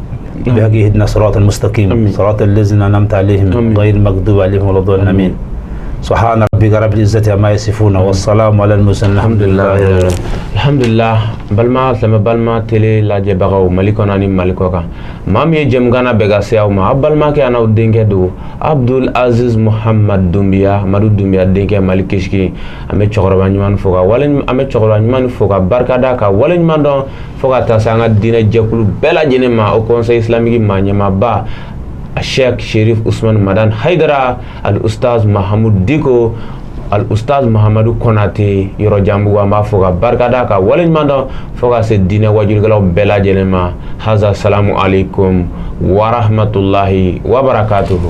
بحق اهدنا صراط المستقيم. آمين. صراط الذين أنعمت عليهم آمين. غير المغضوب عليهم ولا الضالين. آمين. سبحان ربك رب العزة عما يصفون والسلام على المرسلين، الحمد لله. Alhamdulillah. Balima silamɛ, balima télé lajɛbagaw Mali kɔnɔ ani Mali kɔ kan, maa min ye jɛmukana bɛɛ ka se aw ma, aw balimakɛ an'aw denkɛ don, Abdul Aziz Muhammad Dunbiya, Madu Dunbiya denkɛ, Mali Kisiki. An bɛ cɛkɔrɔba ɲuman fo ka wale, an bɛ cɛkɔrɔba ɲuman fo ka barikada ka wale ɲuman dɔn, fo ka taa se an ka diinɛ jɛkulu bɛɛ lajɛlen ma, o Conseil islamique maa ɲɛmaaba Sheikh Sherif Usman Madan Haidara, Al Ustaz Mahamud Diko, Al Ustaz Mahamadu Konate yɔrɔ janbugu. An b'a fɔ ka barikada ka waleɲuman dɔn, fo ka se diinɛ wajulikɛlaw bɛɛ lajɛlen ma. Haza, salamu alaikum wa rahmatullahi wa barakatuhu.